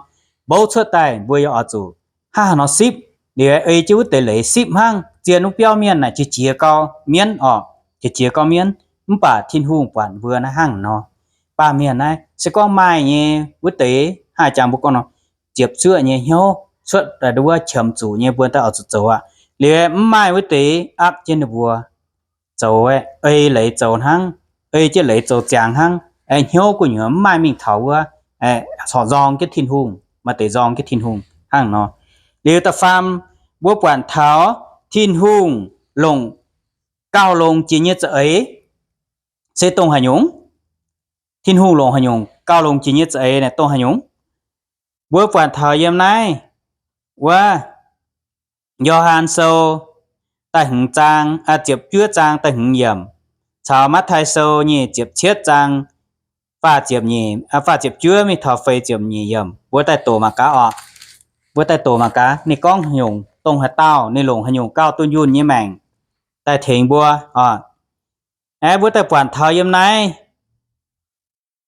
mbouv cuotv daaih mbuo yaac oix zuqc hnangv haaix nor sipv. Liuz ei jienv wuov deix leiz sipv hnangv. Zien wuov biauv mienh naaic jiex jiez gau mienv oc, jiex jiez gau mienv. Mv baac Tin-Hungh buatc mbuo naaiv hnangv nor, baamh mienh naaiv se gorngv maaih nyei wuov deix, hnangv jangx mbuo gorngv nor, ziepc zuoqv nyei hnyouv cuotv daaih, nduov qiemx zuqc nyei mbuo daaih oix zuqc zoux aqv. Liuz mv maaih wuov deix aapv jienv ninh mbuo zoux, ei leiz zoux hnangv, ei jienv leiz zoux ziangx hnangv. Hnyouv gu'nyuoz mv maaih mingh taux wuov, corc nzorng jienv Tin-Hungh, maaih deix nzorng jienv Tin-Hungh hnangv nor. Liuz da'faam, mbuo buatc taux Tin-Hungh longc, gauh longx jiex nyei za'eix se dongh haaix nyungc? Tin-Hungh longc haaix nyungc? Gauh longx jiex nyei za'eix naaic dongh haaix nyungc? Mbuo buatc taux yiem naaiv wuov Yo^han Sou da'hmz zaang, ziepc juov zaang da'hmz yiemc, caux Matv^tai Sou nyei ziepc cietv zaang faah ziepc nyeic, faah ziepc juov mingh taux feix ziepc nyeic yiemc. Mbuo daaih doqc mangc gaax oc. Mbuo daaih doqc mangc gaax ninh gorngv haaix nyungc, dongh haaix dauh, ninh longc haaix nyungc gauh dunh yunh nyei maengc daaih tengx mbuo oc. Aeqv, mbuo daaih buatc taux yiem naaiv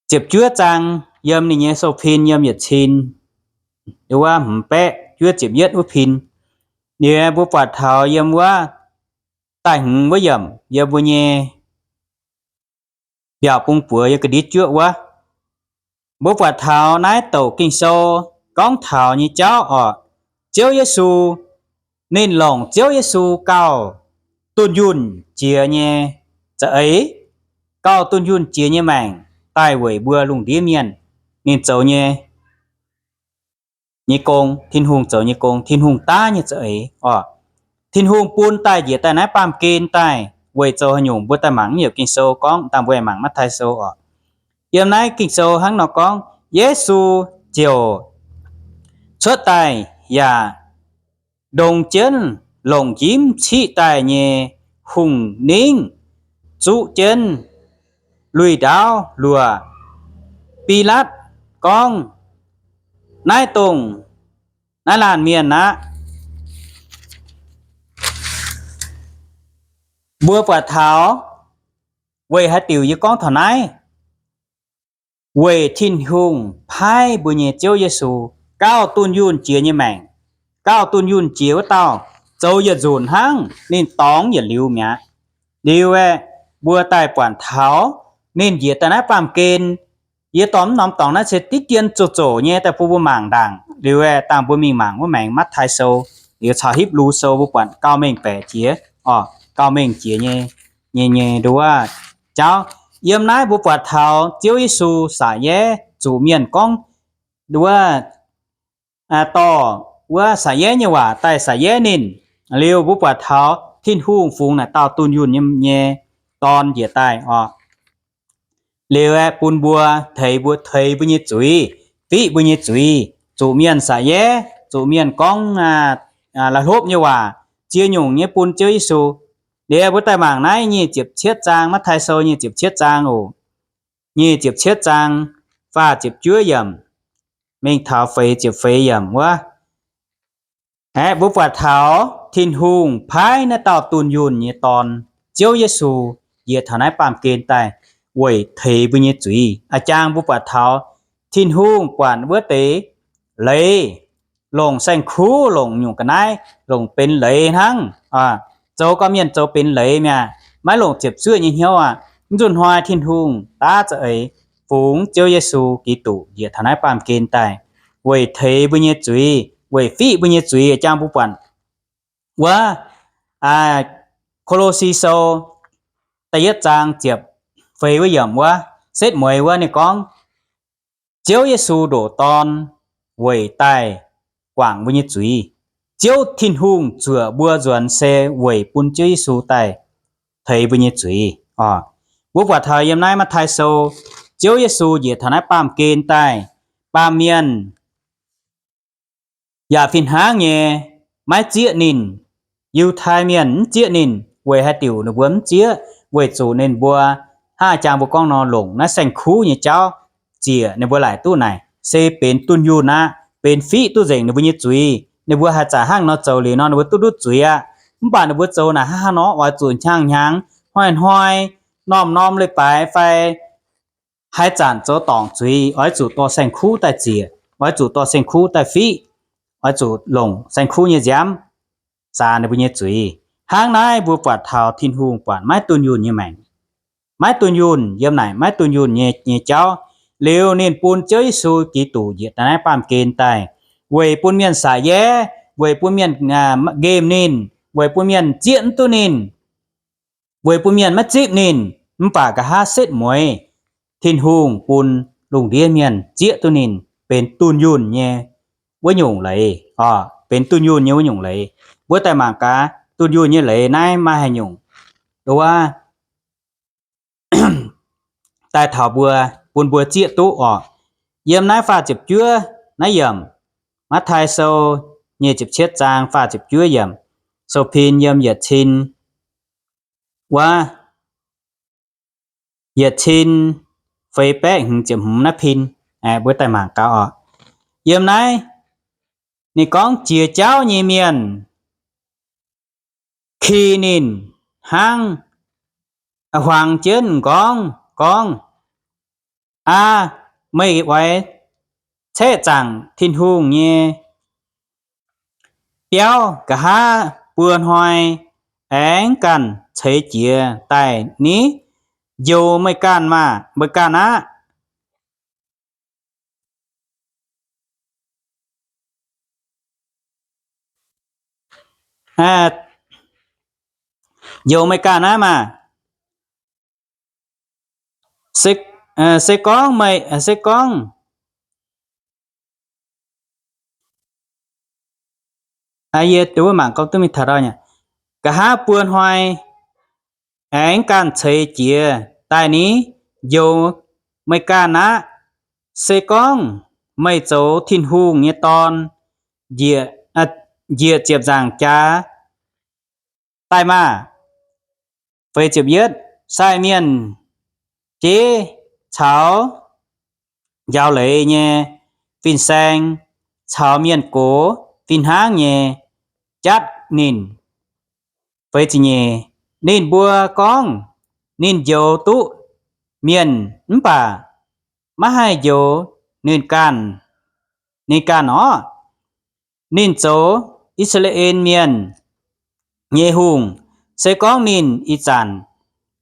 ziepc juov zaang, yiem ninh nyei sou-pin yiem yietc cin, wuov hmz baeqv juov ziepc yietv wuov pin. Liuz mbuo buatc taux yiem wuov da'hmz wuov yiemc, yiem mbuo nyei mbiaauc bung buoz yiem ga'nditv juoqv wuov, mbuo buatc taux naaiv douc Ging-Sou gorngv taux nyei jauv oc. Ziouv Yesu, ninh longc Ziouv Yesu gauh dunh yunh jiex nyei za'eix, gauh dunh yunh jiex nyei maengc daaih weic mbuo lungh ndiev mienh. Ninh zoux nyei, nyei gong, Tin-Hungh zoux nyei gong, Tin-Hungh daav nyei za'eix oc. Tin-Hungh bun daaih njiec daaih naaiv baamh gen daaih weic zoux haaix nyungc, mbuo daaih mangc mv heuc Ging-Sou gorngv, dangh mbuo mangc Matv^tai Sou oc. Yiem naaiv Ging-Sou hnangv nor gorngv, Yesu ziouc cuotv daaih yaac ndongx jienv longc njimv ciqv daaih nyei hungh ningv zuqv jienv lui-ndaauv luoqc. Bilatv gorngv, Naaiv dongh naaiv laanh mienh aqv. Mbuo buatc taux weic haaix diuc yie gorngv taux naaiv? Weic Tin-Hungh paaiv mbuo nyei Ziouv Yesu, gauh dunh yunh jiex nyei maengc, gauh dunh yunh jiex wuov dauh, zoux yietc nzunc hnangv, ninh dorngx yietc liuz mi'aqv. Liuz aeqv, mbuo daaih buatc taux ninh njiec daaih naaiv baamh gen. Yie dorh mv norm dorngx naaiv se diqv dien zoqc zoqc nyei daaih bun mbuo mangc ndaangc. Liuz aeqv, dangh mbuo mingh mangc wuov maengx Matv^tai Sou, liuz caux Hipv^lu Sou mbuo buatc gauh mengh baeqc jiex, oc, gauh mengh jiex nyei, nyei, nyei nduov jauv. Yiem naaiv mbuo buatc taux Ziouv Yesu sa'yaev zuqc mienh gorngv nduov dorh wuov sa'yaev nyei waac daaih sa'yaev ninh. Liuz mbuo buatc taux Tin-Hungh fungx naaic dauh dunh yunh nyei, nyei Dorn njiec daaih oc. Liuz aeqv, bun mbuo teix mbuo, teix mbuo nyei zuiz, fiqv mbuo nyei zuiz, zuqc mienh sa'yaev, zuqc mienh gorngv la'hlopv nyei waac, ziex nyungc nyei bun Ziouv Yesu. Liuz mbuo daaih mangc naaiv nyic ziepc cietv zaang, Matv^tai Sou nyic ziepc cietv zaang oc. Nyic ziepc cietv zaang, faah ziepc juov yiemc mingh taux feix ziepc feix yiemc wuov. Aeqv, mbuo buatc taux Tin-Hungh paaiv naaiv dauh dunh yunh nyei Dorn, Ziouv Yesu, njiec taux naaiv baamh gen daaih weic teix mbuo nyei zuiz. A'jang mbuo buatc taux Tin-Hungh buatc wuov deix leiz, longc saeng-kuv, longc nyungc ga'naaiv, longc benx leiz hnangv. Zoux gorqv-mienh zoux benx leiz mi'aqv, maiv longc ziepc zuoqv nyei hnyouv aqv. Mv nzunc hnoi Tin-Hungh daav za'eix fungx Ziouv Yesu Giduc njiec taux naaiv baamh gen daaih weic teix mbuo nyei zuiz, weic fiqv mbuo nyei zuiz. Jang mbuo buatc wuov, Ko^lo^si Sou da'yietv zaang ziepc feix wuov yiemc wuov, setv mueiz wuov ninh gorngv, Ziouv Yesu ndoqc Dorn weic daaih guangc mbuo nyei zuiz. Ziouv Tin-Hungh zuoqc mbuo nzuonx se weic bun Ziouv Yesu daaih teix mbuo nyei zuiz. Mbuo buatc taux yiem naaiv Matv^taai Sou, Ziouv Yesu njiec taux naaiv baamh gen daaih, baamh mienh yaac fih hnangv nyei maiv zieqv ninh. Yiutai Mienh mv zieqv ninh. Weic haaix diuc ninh mbuo mv zieqv? Weic zuqc ninh mbuo hnangv jang mbuo gorngv nor, longc naaiv saeng-kuv nyei jauv ziec ninh mbuo laaic duqv naaic se benx dunh yunh aqv, benx fiqv duqv nzengc ninh mbuo nyei zuiz. Ninh mbuo haaix zanc hnangv nor zoux liuz nor, ninh mbuo duqv ndutv zuiz aqv. Mv baac ninh mbuo zoux naaic hnangv haaix nor, oix zuqc hnyangx-hnyangx, hnoi-hnoi, norm-norm leiz-baaix fai haaix zanc zoux dorngc zuiz, oix zuqc dorh saeng-kuv daaih ziec, oix zuqc dorh saeng-kuv daaih fiqv, oix zuqc longc saeng-kuv nyei nziaamv zaanx ninh mbuo nyei zuiz. Hnangv naaiv mbuo buatc taux Tin-Hungh buatc maiv dunh yunh nyei maengc, maiv dunh yunh yiem naaic, maiv dunh yunh nyei, nyei jauv. Liuz ninh bun Ziouv Yesu Giduc njiec daaih naaiv baamh gen daaih, weic bun mienh saax yaev, weic bun mienh nqemh ninh, weic bun mienh zieqv mv duqv ninh, weic bun mienh maiv zipv ninh. Mv baac nqa'haav setv mueiz, Tin-Hungh bun lungh ndiev mienh zieqv duqv ninh, benx dunh yunh nyei wuov nyungc leiz, benx dunh yunh nyei wuov nyungc leiz. Mbuo daaih mangc gaax dunh yunh nyei leiz naaiv maaih haaix nyungc wuov daaih taux mbuo, bun mbuo zieqv duqv orqc. Yiem naaiv faah ziepc juov naaiv yiemc, Matv^taai Sou nyei ziepc cietv zaang faah ziepc juov yiemc, sou pin yiem yietc cin wuov, yietc cin feix baeqv hmz ziepc hmz naaiv pin. Mbuo daaih mangc gaax orqc. Yiem naaiv ninh gorngv jiex jauv nyei mienh ki ninh hnangv huangx jienv m'nqorngv gorngv, Aa, meih oix caeqv zaangc Tin-Hungh nyei biauv nqa'haav buo hnoi aengx ganh ceix jiez daaih ni? Njoux meih ganh maah! Meih ganh aqv. Njoux meih ganh aqv maah! Se gorngv meih, se gorngv yie wuov mangc gong duqv mingh taux nqa'haav buo hnoi aengx ganh ceix jiez daaih ni? Njoux meih ganh aqv. Se gorngv meih zoux Tin-Hungh nyei Dorn, njiec ziepc nzaangc jaax daaih maah! Sai mienh jeiv caux njaaux leiz nyei fin-saeng caux mienh gox fih hnangv nyei jatv ninh. Ninh mbuo gorngv ninh njoux duqv mienh mv baac maiv haih njoux ninh ganh, ninh ganh orqv. Ninh zoux I^saa^laa^en Mienh nyei hungh. Se gorngv ninh ih zanc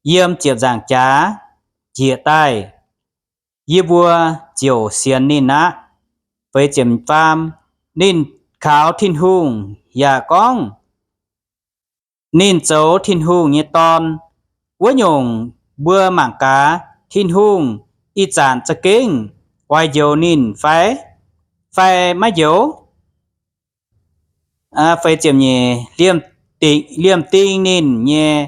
yiem ziepc nzaangc jaax njiec daaih, yie mbuo ziouc sienx ninh aqv. Feix ziepc faam, ninh kaux Tin-Hungh yaac gorngv ninh zoux Tin-Hungh nyei Dorn. Wuov nyungc mbuo mangc gaax, Tin-Hungh ih zanc za'gengh oix njoux ninh fai, fai maiv njoux? Feix ziepc nyeic, liemh ding ninh nyei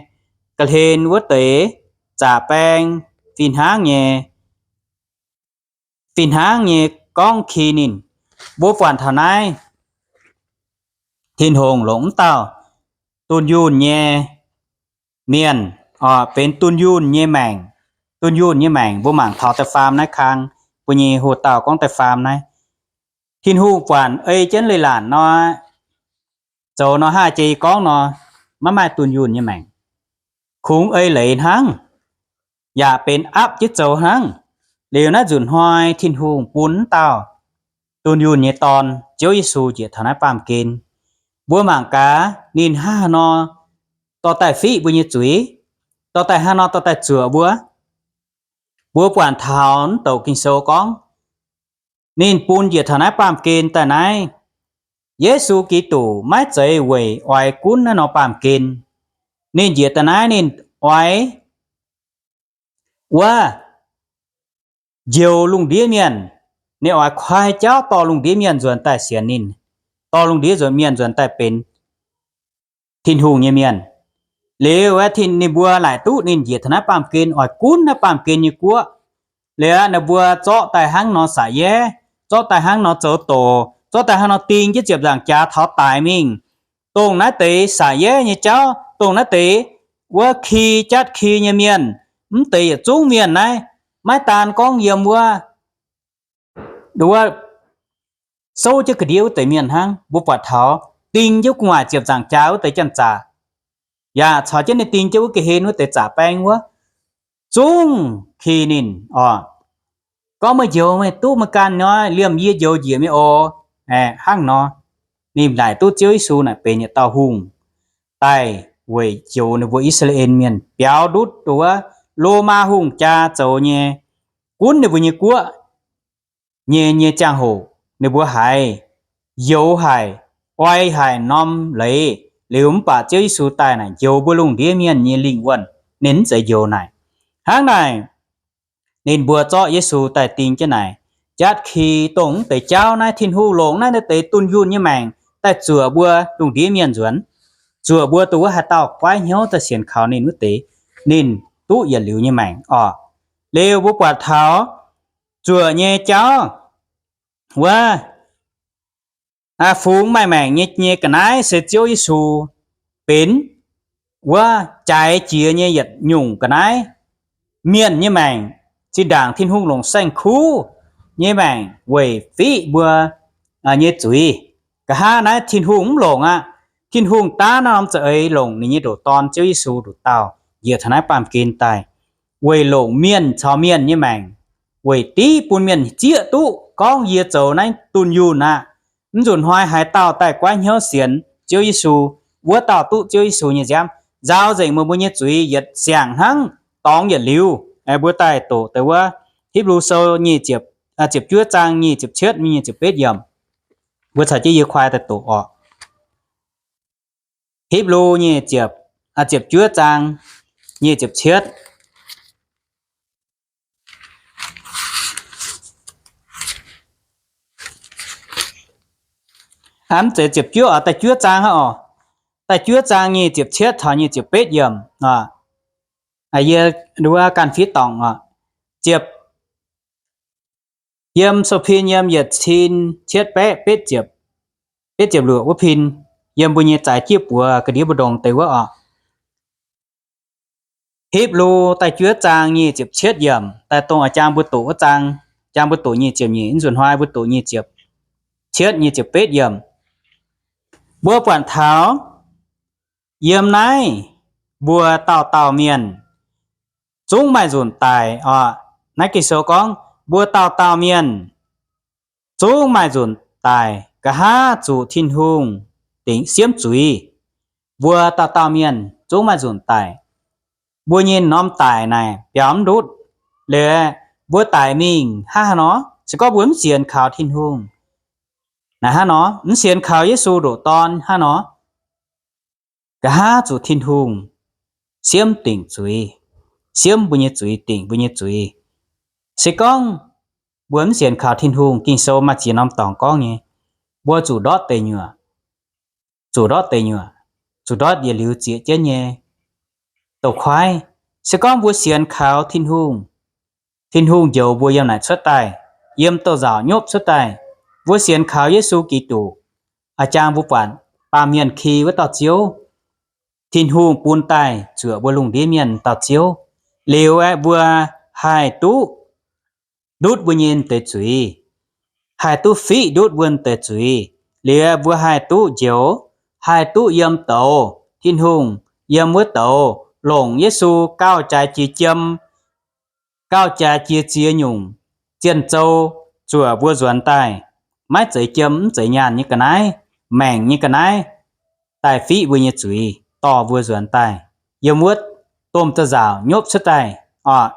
ga'hlen wuov deix zaqc baeng fih hnangv nyei, fih hnangv nyei gorngv ki ninh. Mbuo buatc taux naaiv, Tin-Hungh longc wuov dauh dunh yunh nyei mienh, benx dunh yunh nyei maengc, dunh yunh nyei maengc. Mbuo mangc taux da'faam naaiv kang, Mbuo nyei hoc-dauh gorngv daaih faam naaiv, Tin-Hungh buatc ei jienv leiz-latc nor, zoux nor, haah jiex gorngv nor, maiv maaih dunh yunh nyei maengc. Kungx ei leiz hnangv, yaac benx apv jienv zoux hnangv. Liuz naaiv nzunc hnoi Tin-Hungh bun wuov dauh dunh yunh nyei Dorn, Ziouv Yesu, njiec taux naaiv baamh gen. Mbuo mangc gaax ninh hnangv haaix nor dorh daaih fiqv mbuo nyei zuiz, dorh daaih hnangv haaix nor dorh daaih zuoqc mbuo. Mbuo buatc taux wuov douc Ging-Sou gorngv, ninh bun njiec taux naaiv baamh gen daaih naaiv, Yesu Giduc maiv zeiz weic oix gunv naaiv nor baamh gen. Ninh njiec daaih naaiv ninh oix wuov njoux lungh ndiev mienh. Ninh oix koi jauv dorh lungh ndiev mienh nzuonx daaih sienx ninh, dorh lungh ndiev mienh nzuonx daaih benx Tin-Hungh nyei mienh. Liuz aeqv, ninh mbuo laaic duqv ninh njiec taux naaiv baamh gen, oix gunv naaiv baamh gen nyei guoqv. Liuz ninh mbuo zorqv daaih hnangv nor sa'yev, zorqv daaih hnangv nor zoux doqc, zorqv daaih hnangv nor ding jienv ziepc nzaangc jaax taux daic mingh, dongh naaiv deix sa'yev nyei jauv, dongh naaiv deix wuov ki jatv ki nyei mienh, mv deix yietc zungv mienh naaiv, maiv daan gorngv yiem wuov, wuov souv jienv ga'ndiev wuov deix mienh hnangv. Mbuo buatc taux ding jienv gu'nguaaic ziepc nzaangc jaax wuov deix janx-zaqc, yaac caux jienv ninh ding jienv wuov ga'hlen wuov deix zaqc baeng wuov, zungv ki ninh oc. Gorngv meih njoux meih duqv meih ganh nyei, liemh yie njoux njiec meih oc. Hnangv nor, ninh laaic duqv Ziouv Yesu naaic benx yietc dauh hungh daaih weic njoux ninh mbuo I^saa^laa^en Mienh biaux ndutv wuov Lomaa hungh jaa zoux nyei, gunv ninh mbuo nyei guoqv nyei, nyei ziangh hoc, ninh mbuo haiz youx haic, oix haic norm leiz. Liuz mv baac Ziouv Yesu daaih naaic njoux mbuo lungh ndiev mienh nyei lingh wuonh, ninh mv zeiz njoux naaic. Hnangv naaic, ninh mbuo zorqv Yesu daaih ding jienv naaic, jatv ki dongh mv deix jauv naaiv, Tin-Hungh longc naaiv deix dunh yunh nyei maengc daaih zuoqc mbuo lungh ndiev mienh nzuonx, zuoqc mbuo dongh wuov haaix dauh goiv hnyouv daaih sienx kaux ninh wuov deix, ninh duqv yietc liuz nyei maengc oc. Liuz mbuo buatc taux zuoqc nyei jauv wuov, fungx maaih maengc nyei, nyei ga'naaiv se Ziouv Yesu benx wuov jaaix jiex nyei yietc nyungc ga'naaiv. Mienh nyei maengc, zinh ndaangc Tin-Hungh longc saeng-kuv nyei maengc weic fiqv mbuo nyei zuiz. Nqa'haav naaiv Tin-Hungh mv longc aqv. Tin-Hungh daav norm za'eix longc ninh nyei ndoqc Dorn Ziouv Yesu nduqc dauh njiec taux naaiv baamh gen daaih, weic longc mienh caux mienh nyei maengc, weic div bun mienh zieqv duqv gorngv yie zoux naaiv dunh yunh aqv. Mv nzunc hnoi haaix dauh daaih goiv hnyouv sienx Ziouv Yesu, wuov dauh duqv Ziouv Yesu nyei nziaamv, nzaaux nzengc meih mbuo nyei zuiz yietc siang hnangv dorngx yietc liuz. Mbuo daaih doqc deix wuov Hipv^lu Sou nyic ziepc, ziepc juov zaang nyic ziepc cietv, nyic ziepc betv yiemc. Mbuo caux jienv yie kuaai daaih doqc oc. Hipv^lu nyic ziepc, ziepc juov zaang nyic ziepc cietv. Mv zeiz ziepc juov oc, da'juov zaang oc. Da'juov zaang nyic ziepc cietv caux nyic ziepc betv yiemc. Yie wuov ganh fiev dorngc oc. Ziepc, yiem sou pin yiem yietc cin cietv baeqv betv ziepc, betv ziepc luoqc wuov pin, yiem mbuo nyei zaaix jieqv buoz ga'ndiev mbu'ndongx deix wuov oc. Hipv^lu da'juov zaang nyic ziepc cietv yiemc, daaih dongh a'jang mbuo doqc wuov zaang, jang mbuo doqc nyic ziepc nyeic, nzunc hnoi mbuo doqc nyic ziepc cietv, nyic ziepc betv yiemc. Mbuo buatc taux yiem naaiv mbuo dauh dauh mienh zungv maaih nzunc daic oc. Naaiv Ging-Sou gorngv mbuo dauh dauh mienh zungv maaih nzunc daic, nqa'haav zuqc Tin-Hungh dingc siemv zuiz. Mbuo dauh dauh mienh zungv maaih nzunc daic. Mbuo nyei norm daic naaic biaux mv ndutv. Liuz mbuo daic mingh hnangv haaix nor? Se gorngv mbuo mv sienx kaux Tin-Hungh, naaic hnangv nor, mv sienx kaux Yesu ndoqc Dorn hnangv nor, nqa'haav zuqc Tin-Hungh siemv dingc zuiz, siemv mbuo nyei zuiz, dingc mbuo nyei zuiz. Se gorngv mbuo mv sienx kaux Tin-Hungh, Ging-Sou maaih ziex norm dorngx gorngv nyei, mbuo zuqc ndortv deic nyuoqc, zuqc ndortv deic nyuoqc, zuqc ndortv yietc liuz zieqc jienv nyei douh-koiv. Se gorngv mbuo sienx kaux Tin-Hungh, Tin-Hungh njoux mbuo yiem naaic cuotv daaih, yiem douz-nzauc nyopv cuotv daaih, mbuo sienx kaux Yesu Giduc, a'jang mbuo buatc baamh mienh ki wuov dauh Ziouv, Tin-Hungh bun daaih zuoqc mbuo lungh ndiev mienh dauh Ziouv. Liuz aeqv, mbuo haih duqv ndutv mbuo nyei deix zuiz, haih duqv fiqv ndutv mbuo deix zuiz. Liuz mbuo haih duqv njoux, haih duqv yiem douz Tin-Hungh, yiem wuov douz longc Yesu gauh jaaix jiex jiem, gauh jaaix jiex ziex nyungc zienh zou zuoqc mbuo nzuonx daaih, maiv zeiz jiem mv zeiz nyaanh nyei ga'naaiv, maengc nyei ga'naaiv, daaih fiqv mbuo nyei zuiz, dorh mbuo nzuonx daaih yiem wuov domh da'nzauc nyopv cuotv daaih oc.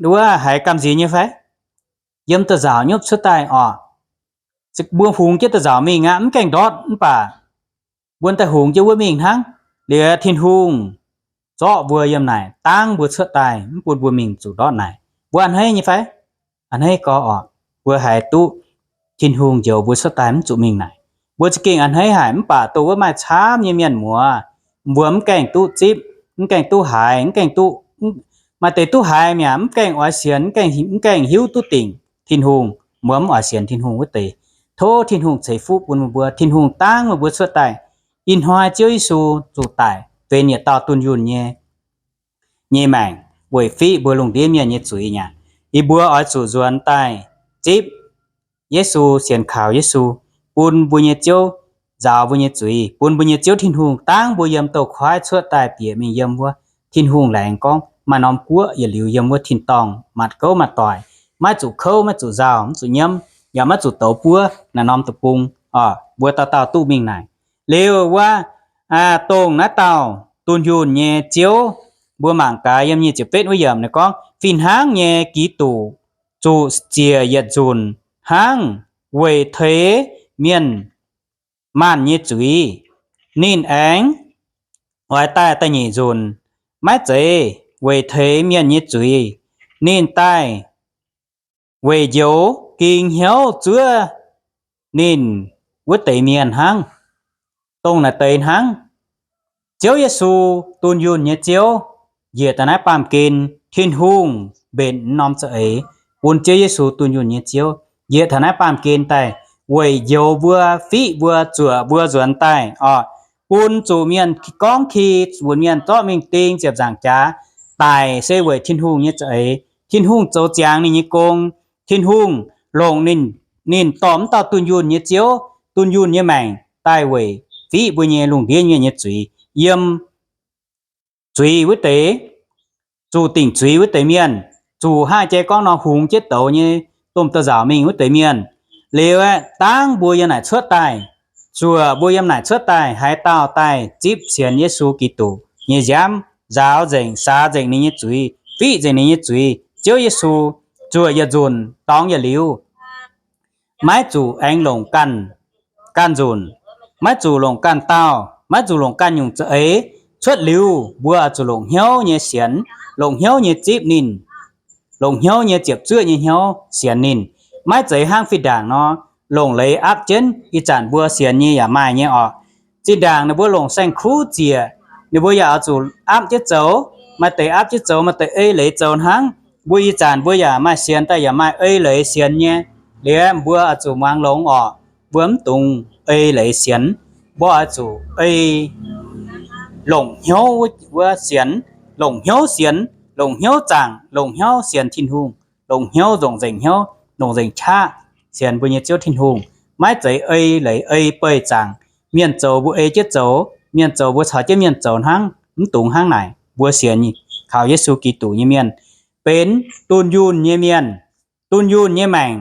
Wuov haiz gamh nziex nyei fai? Yiem da'nzauc nyopv cuotv daaih oc. Mbuo hungx jienv da'nzauc mingh aqv, mv gaengh ndortv mv baac mbuo daaih hungx jienv wuov mingh hnangv. Liuz Tin-Hungh zorqv mbuo yiem naaic dangv mbuo cuotv daaih, mv bun mbuo mingh zuqc ndortv naaic. Mbuo a'hneiv nyei fai? A'hneiv gorx oc. Mbuo haiz duqv Tin-Hungh njoux mbuo cuotv daaih mv zuqc mingh naaic. Mbuo za'gengh a'hneiv haic, mv baac dongh wuov maaih camv nyei mienh muoz, mbuo mv gaengh duqv zipv, mv gaengh duqv haiz, mv gaengh duqv, maaih deix duqv haiz mi'aqv, mv gaengh oix sienx, mv gaengh hiuv duqv dingc Tin-Hungh, mbuo mv oix sienx Tin-Hungh wuov deix. Tov Tin-Hungh ceix fuqv bun meih mbuo. Tin-Hungh dangv meih mbuo cuotv daaih. Ih hnoi Ziouv Yesu zuqc daic benx yietc dauh dunh yunh nyei, nyei maengc weic fiqv mbuo lungh ndiev mienh nyei zuiz mi'aqv. Yie mbuo oix zuqc nzuonx daaih zipv Yesu, sienx kaux Yesu, bun mbuo nyei Ziouv nzaaux mbuo nyei zuiz, bun mbuo nyei Ziouv Tin-Hungh dangv mbuo yiem douz-koiv cuotv daaih bieqc mingh yiem wuov. Tin-Hungh laengz gorngv maaih norm guoqv yietc liuz yiem wuov tin-dorngh, matc gouv matc doic, maiv zuqc kouv, maiv zuqc nzauh, mv zuqc nyiemv, yaac maiv zuqc douz buov naaiv norm deic-bung. Mbuo dauh dauh duqv mingh naaic. Liuz wuov, dongh naaiv dauh dunh yunh nyei Ziouv, mbuo mangc gaax yiem nyic ziepc betv wuov yiemc ninh gorngv, fih hnangv nyei Giduc zuqc ziec yietc nzunc hnangv weic teix mienh maanh nyei zuiz. Ninh aengx oix daaih da'nyeic nzunc, maiv zeiz weic teix mienh nyei zuiz. Ninh daaih weic njoux ging hnyouv zuov ninh wuov deix mienh hnangv. Dongh naaic deix hnangv, Ziouv Yesu, dunh yunh nyei Ziouv, njiec taux naaiv baamh gen, Tin-Hungh mbenc norm za'eix bun Ziouv Yesu, dunh yunh nyei Ziouv, njiec taux naaiv baamh gen daaih weic njoux mbuo, fiqv mbuo, zuoqc mbuo nzuonx daaih oc, bun zuqc mienh gorngv ki, bun mienh zorqv mingh ding ziepc nzaangc jaax. Daic se weic Tin-Hungh nyei za'eix. Tin-Hungh zoux ziangx ninh nyei gong. Tin-Hungh longc ninh, ninh dorh wuov dauh dunh yunh nyei Ziouv, dunh yunh nyei maengc daaih weic fiqv mbuo nyei lungh ndiev mienh nyei zuiz, yiem zuiz wuov deix, zuqc dingc zuiz wuov deix mienh, zuqc hnangv jai gorngv nor hungx jienv douz nyei, domh da'nzauc mingh wuov deix mienh. Liuz aeqv, dangv mbuo yiem naaic cuotv daaih, zuoqc mbuo yiem naaic cuotv daaih, haaix dauh daaih zipv sienx Yesu Giduc nyei nziaamv, nzaaux nzengc, saax nzengc ninh nyei zuiz, fiqv nzengc ninh nyei zuiz, Ziouv Yesu zuoqc yietc nzunc dorngx yietc liuz, maiv zuqc aengx longc ganh, ganh nzunc, maiv zuqc longc ganh dauh, maiv zuqc longc ganh nyungc za'eix. Cuotv liuz mbuo oix zuqc longc hnyouv nyei sienx, longc hnyouv nyei zipv ninh, longc hnyouv nyei ziepc zuoqv nyei hnyouv sienx ninh. Maiv zeiz hnangv fih ndaangc nor, longc leiz aapv jienv. Ih zanc mbuo sienx nyei yaac maaih nyei oc. Zinh ndaangc ninh mbuo longc saeng-kuv ziec, ninh mbuo yaac oix zuqc aapv jienv zoux. Maaih deix aapv jienv zoux, maaih deix ei leiz zoux hnangv. Mbuo ih zanc mbuo yaac maaih sienx daaih yaac maaih ei leiz sienx nyei. Liuz mbuo oix zuqc muangx longx oc. Mbuo mv dungx ei leiz sienx. Mbuo oix zuqc ei longc hnyouv wuov sienx, longc hnyouv sienx, longc hnyouv zaangc, longc hnyouv sienx Tin-Hungh, longc hnyouv nzongc nzengc hnyouv, nzongc nzengc qaqv sienx mbuo nyei Ziouv Tin-Hungh. Maiv zeiz ei leiz ei beih zaangc. Mienh zoux mbuo ei jienv zoux, mienh zoux mbuo caux jienv mienh zoux hnangv. Mv dungx hnangv naaic. Mbuo sienx kaux Yesu Giduc nyei mienh benx dunh yunh nyei mienh, dunh yunh nyei maengc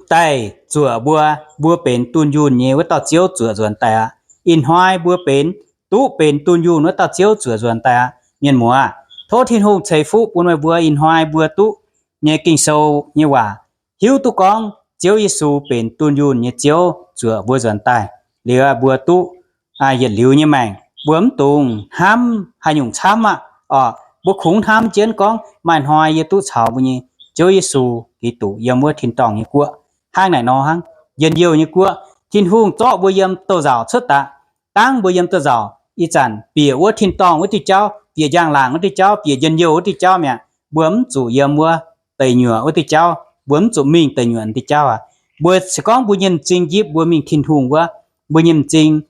daaih zuoqc mbuo. Mbuo benx dunh yunh nyei wuov dauh Ziouv zuoqc nzuonx daaih aqv. Ih hnoi mbuo benx, duqv benx dunh yunh wuov dauh Ziouv zuoqc nzuonx daaih aqv. Mienh muoz, tov Tin-Hungh ceix fuqv bun meih mbuo ih hnoi mbuo duqv nyei Ging-Sou nyei waac, hiuv duqv gorngv Ziouv Yesu benx dunh yunh nyei Ziouv zuoqc mbuo nzuonx daaih. Liuz mbuo duqv yietc liuz nyei maengc, mbuo mv dungx hnamv haaix nyungc camv aqv. Oc, mbuo kungx hnamv jienv gorngv maaih hnoi yie duqv caux mbuo nyei Ziouv Yesu Giduc yiem wuov tin-dorngh nyei guoqv. Hnangv naaic nor hnangv, njien-youh nyei guoqv, Tin-Hungh zorqv mbuo yiem douz-nzauc cuotv daaih, dangv mbuo yiem douz-nzauc ih zanc bieqc wuov tin-dorngh wuov diuh jauv, bieqc njang-laangc wuov diuh jauv, bieqc njien-youh wuov diuh jauv mi'aqv. Mbuo mv zuqc yiem wuov deic nyuoqc wuov diuh jauv, mbuo mv zuqc mingh deic nyuoqc wuov diuh jauv aqv. Mbuo se gorngv mbuo nyei m'zing njipv, mbuo mingh Tin-Hungh wuov, mbuo nyei m'zing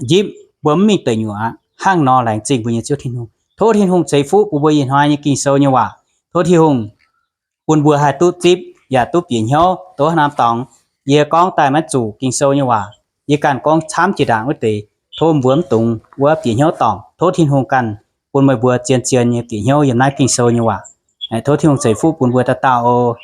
njipv, mbuo mv mingh deic nyuoqc aqv. Hnangv nor laengz zingh mbuo nyei Ziouv Tin-Hungh. Tov Tin-Hungh ceix fuqv bun mbuo ih hnoi nyei Ging-Sou nyei waac. Tov Tin-Hungh bun mbuo haih duqv zipv yaac duqv bieqc hnyouv tov hnamv dorngx. Yie gorngv daaih maiv zuqc Ging-Sou nyei waac, yie ganh gorngv camv jiex ndaangc wuov deix. Tov mbuo mv dungx wuov bieqc hnyouv dorngc. Tov Tin-Hungh ganh bun meih mbuo zien-zien nyei bieqc hnyouv yiem naaiv Ging-Sou nyei waac. Tov Tin-Hungh ceix fuqv bun mbuo dauh dauh oc.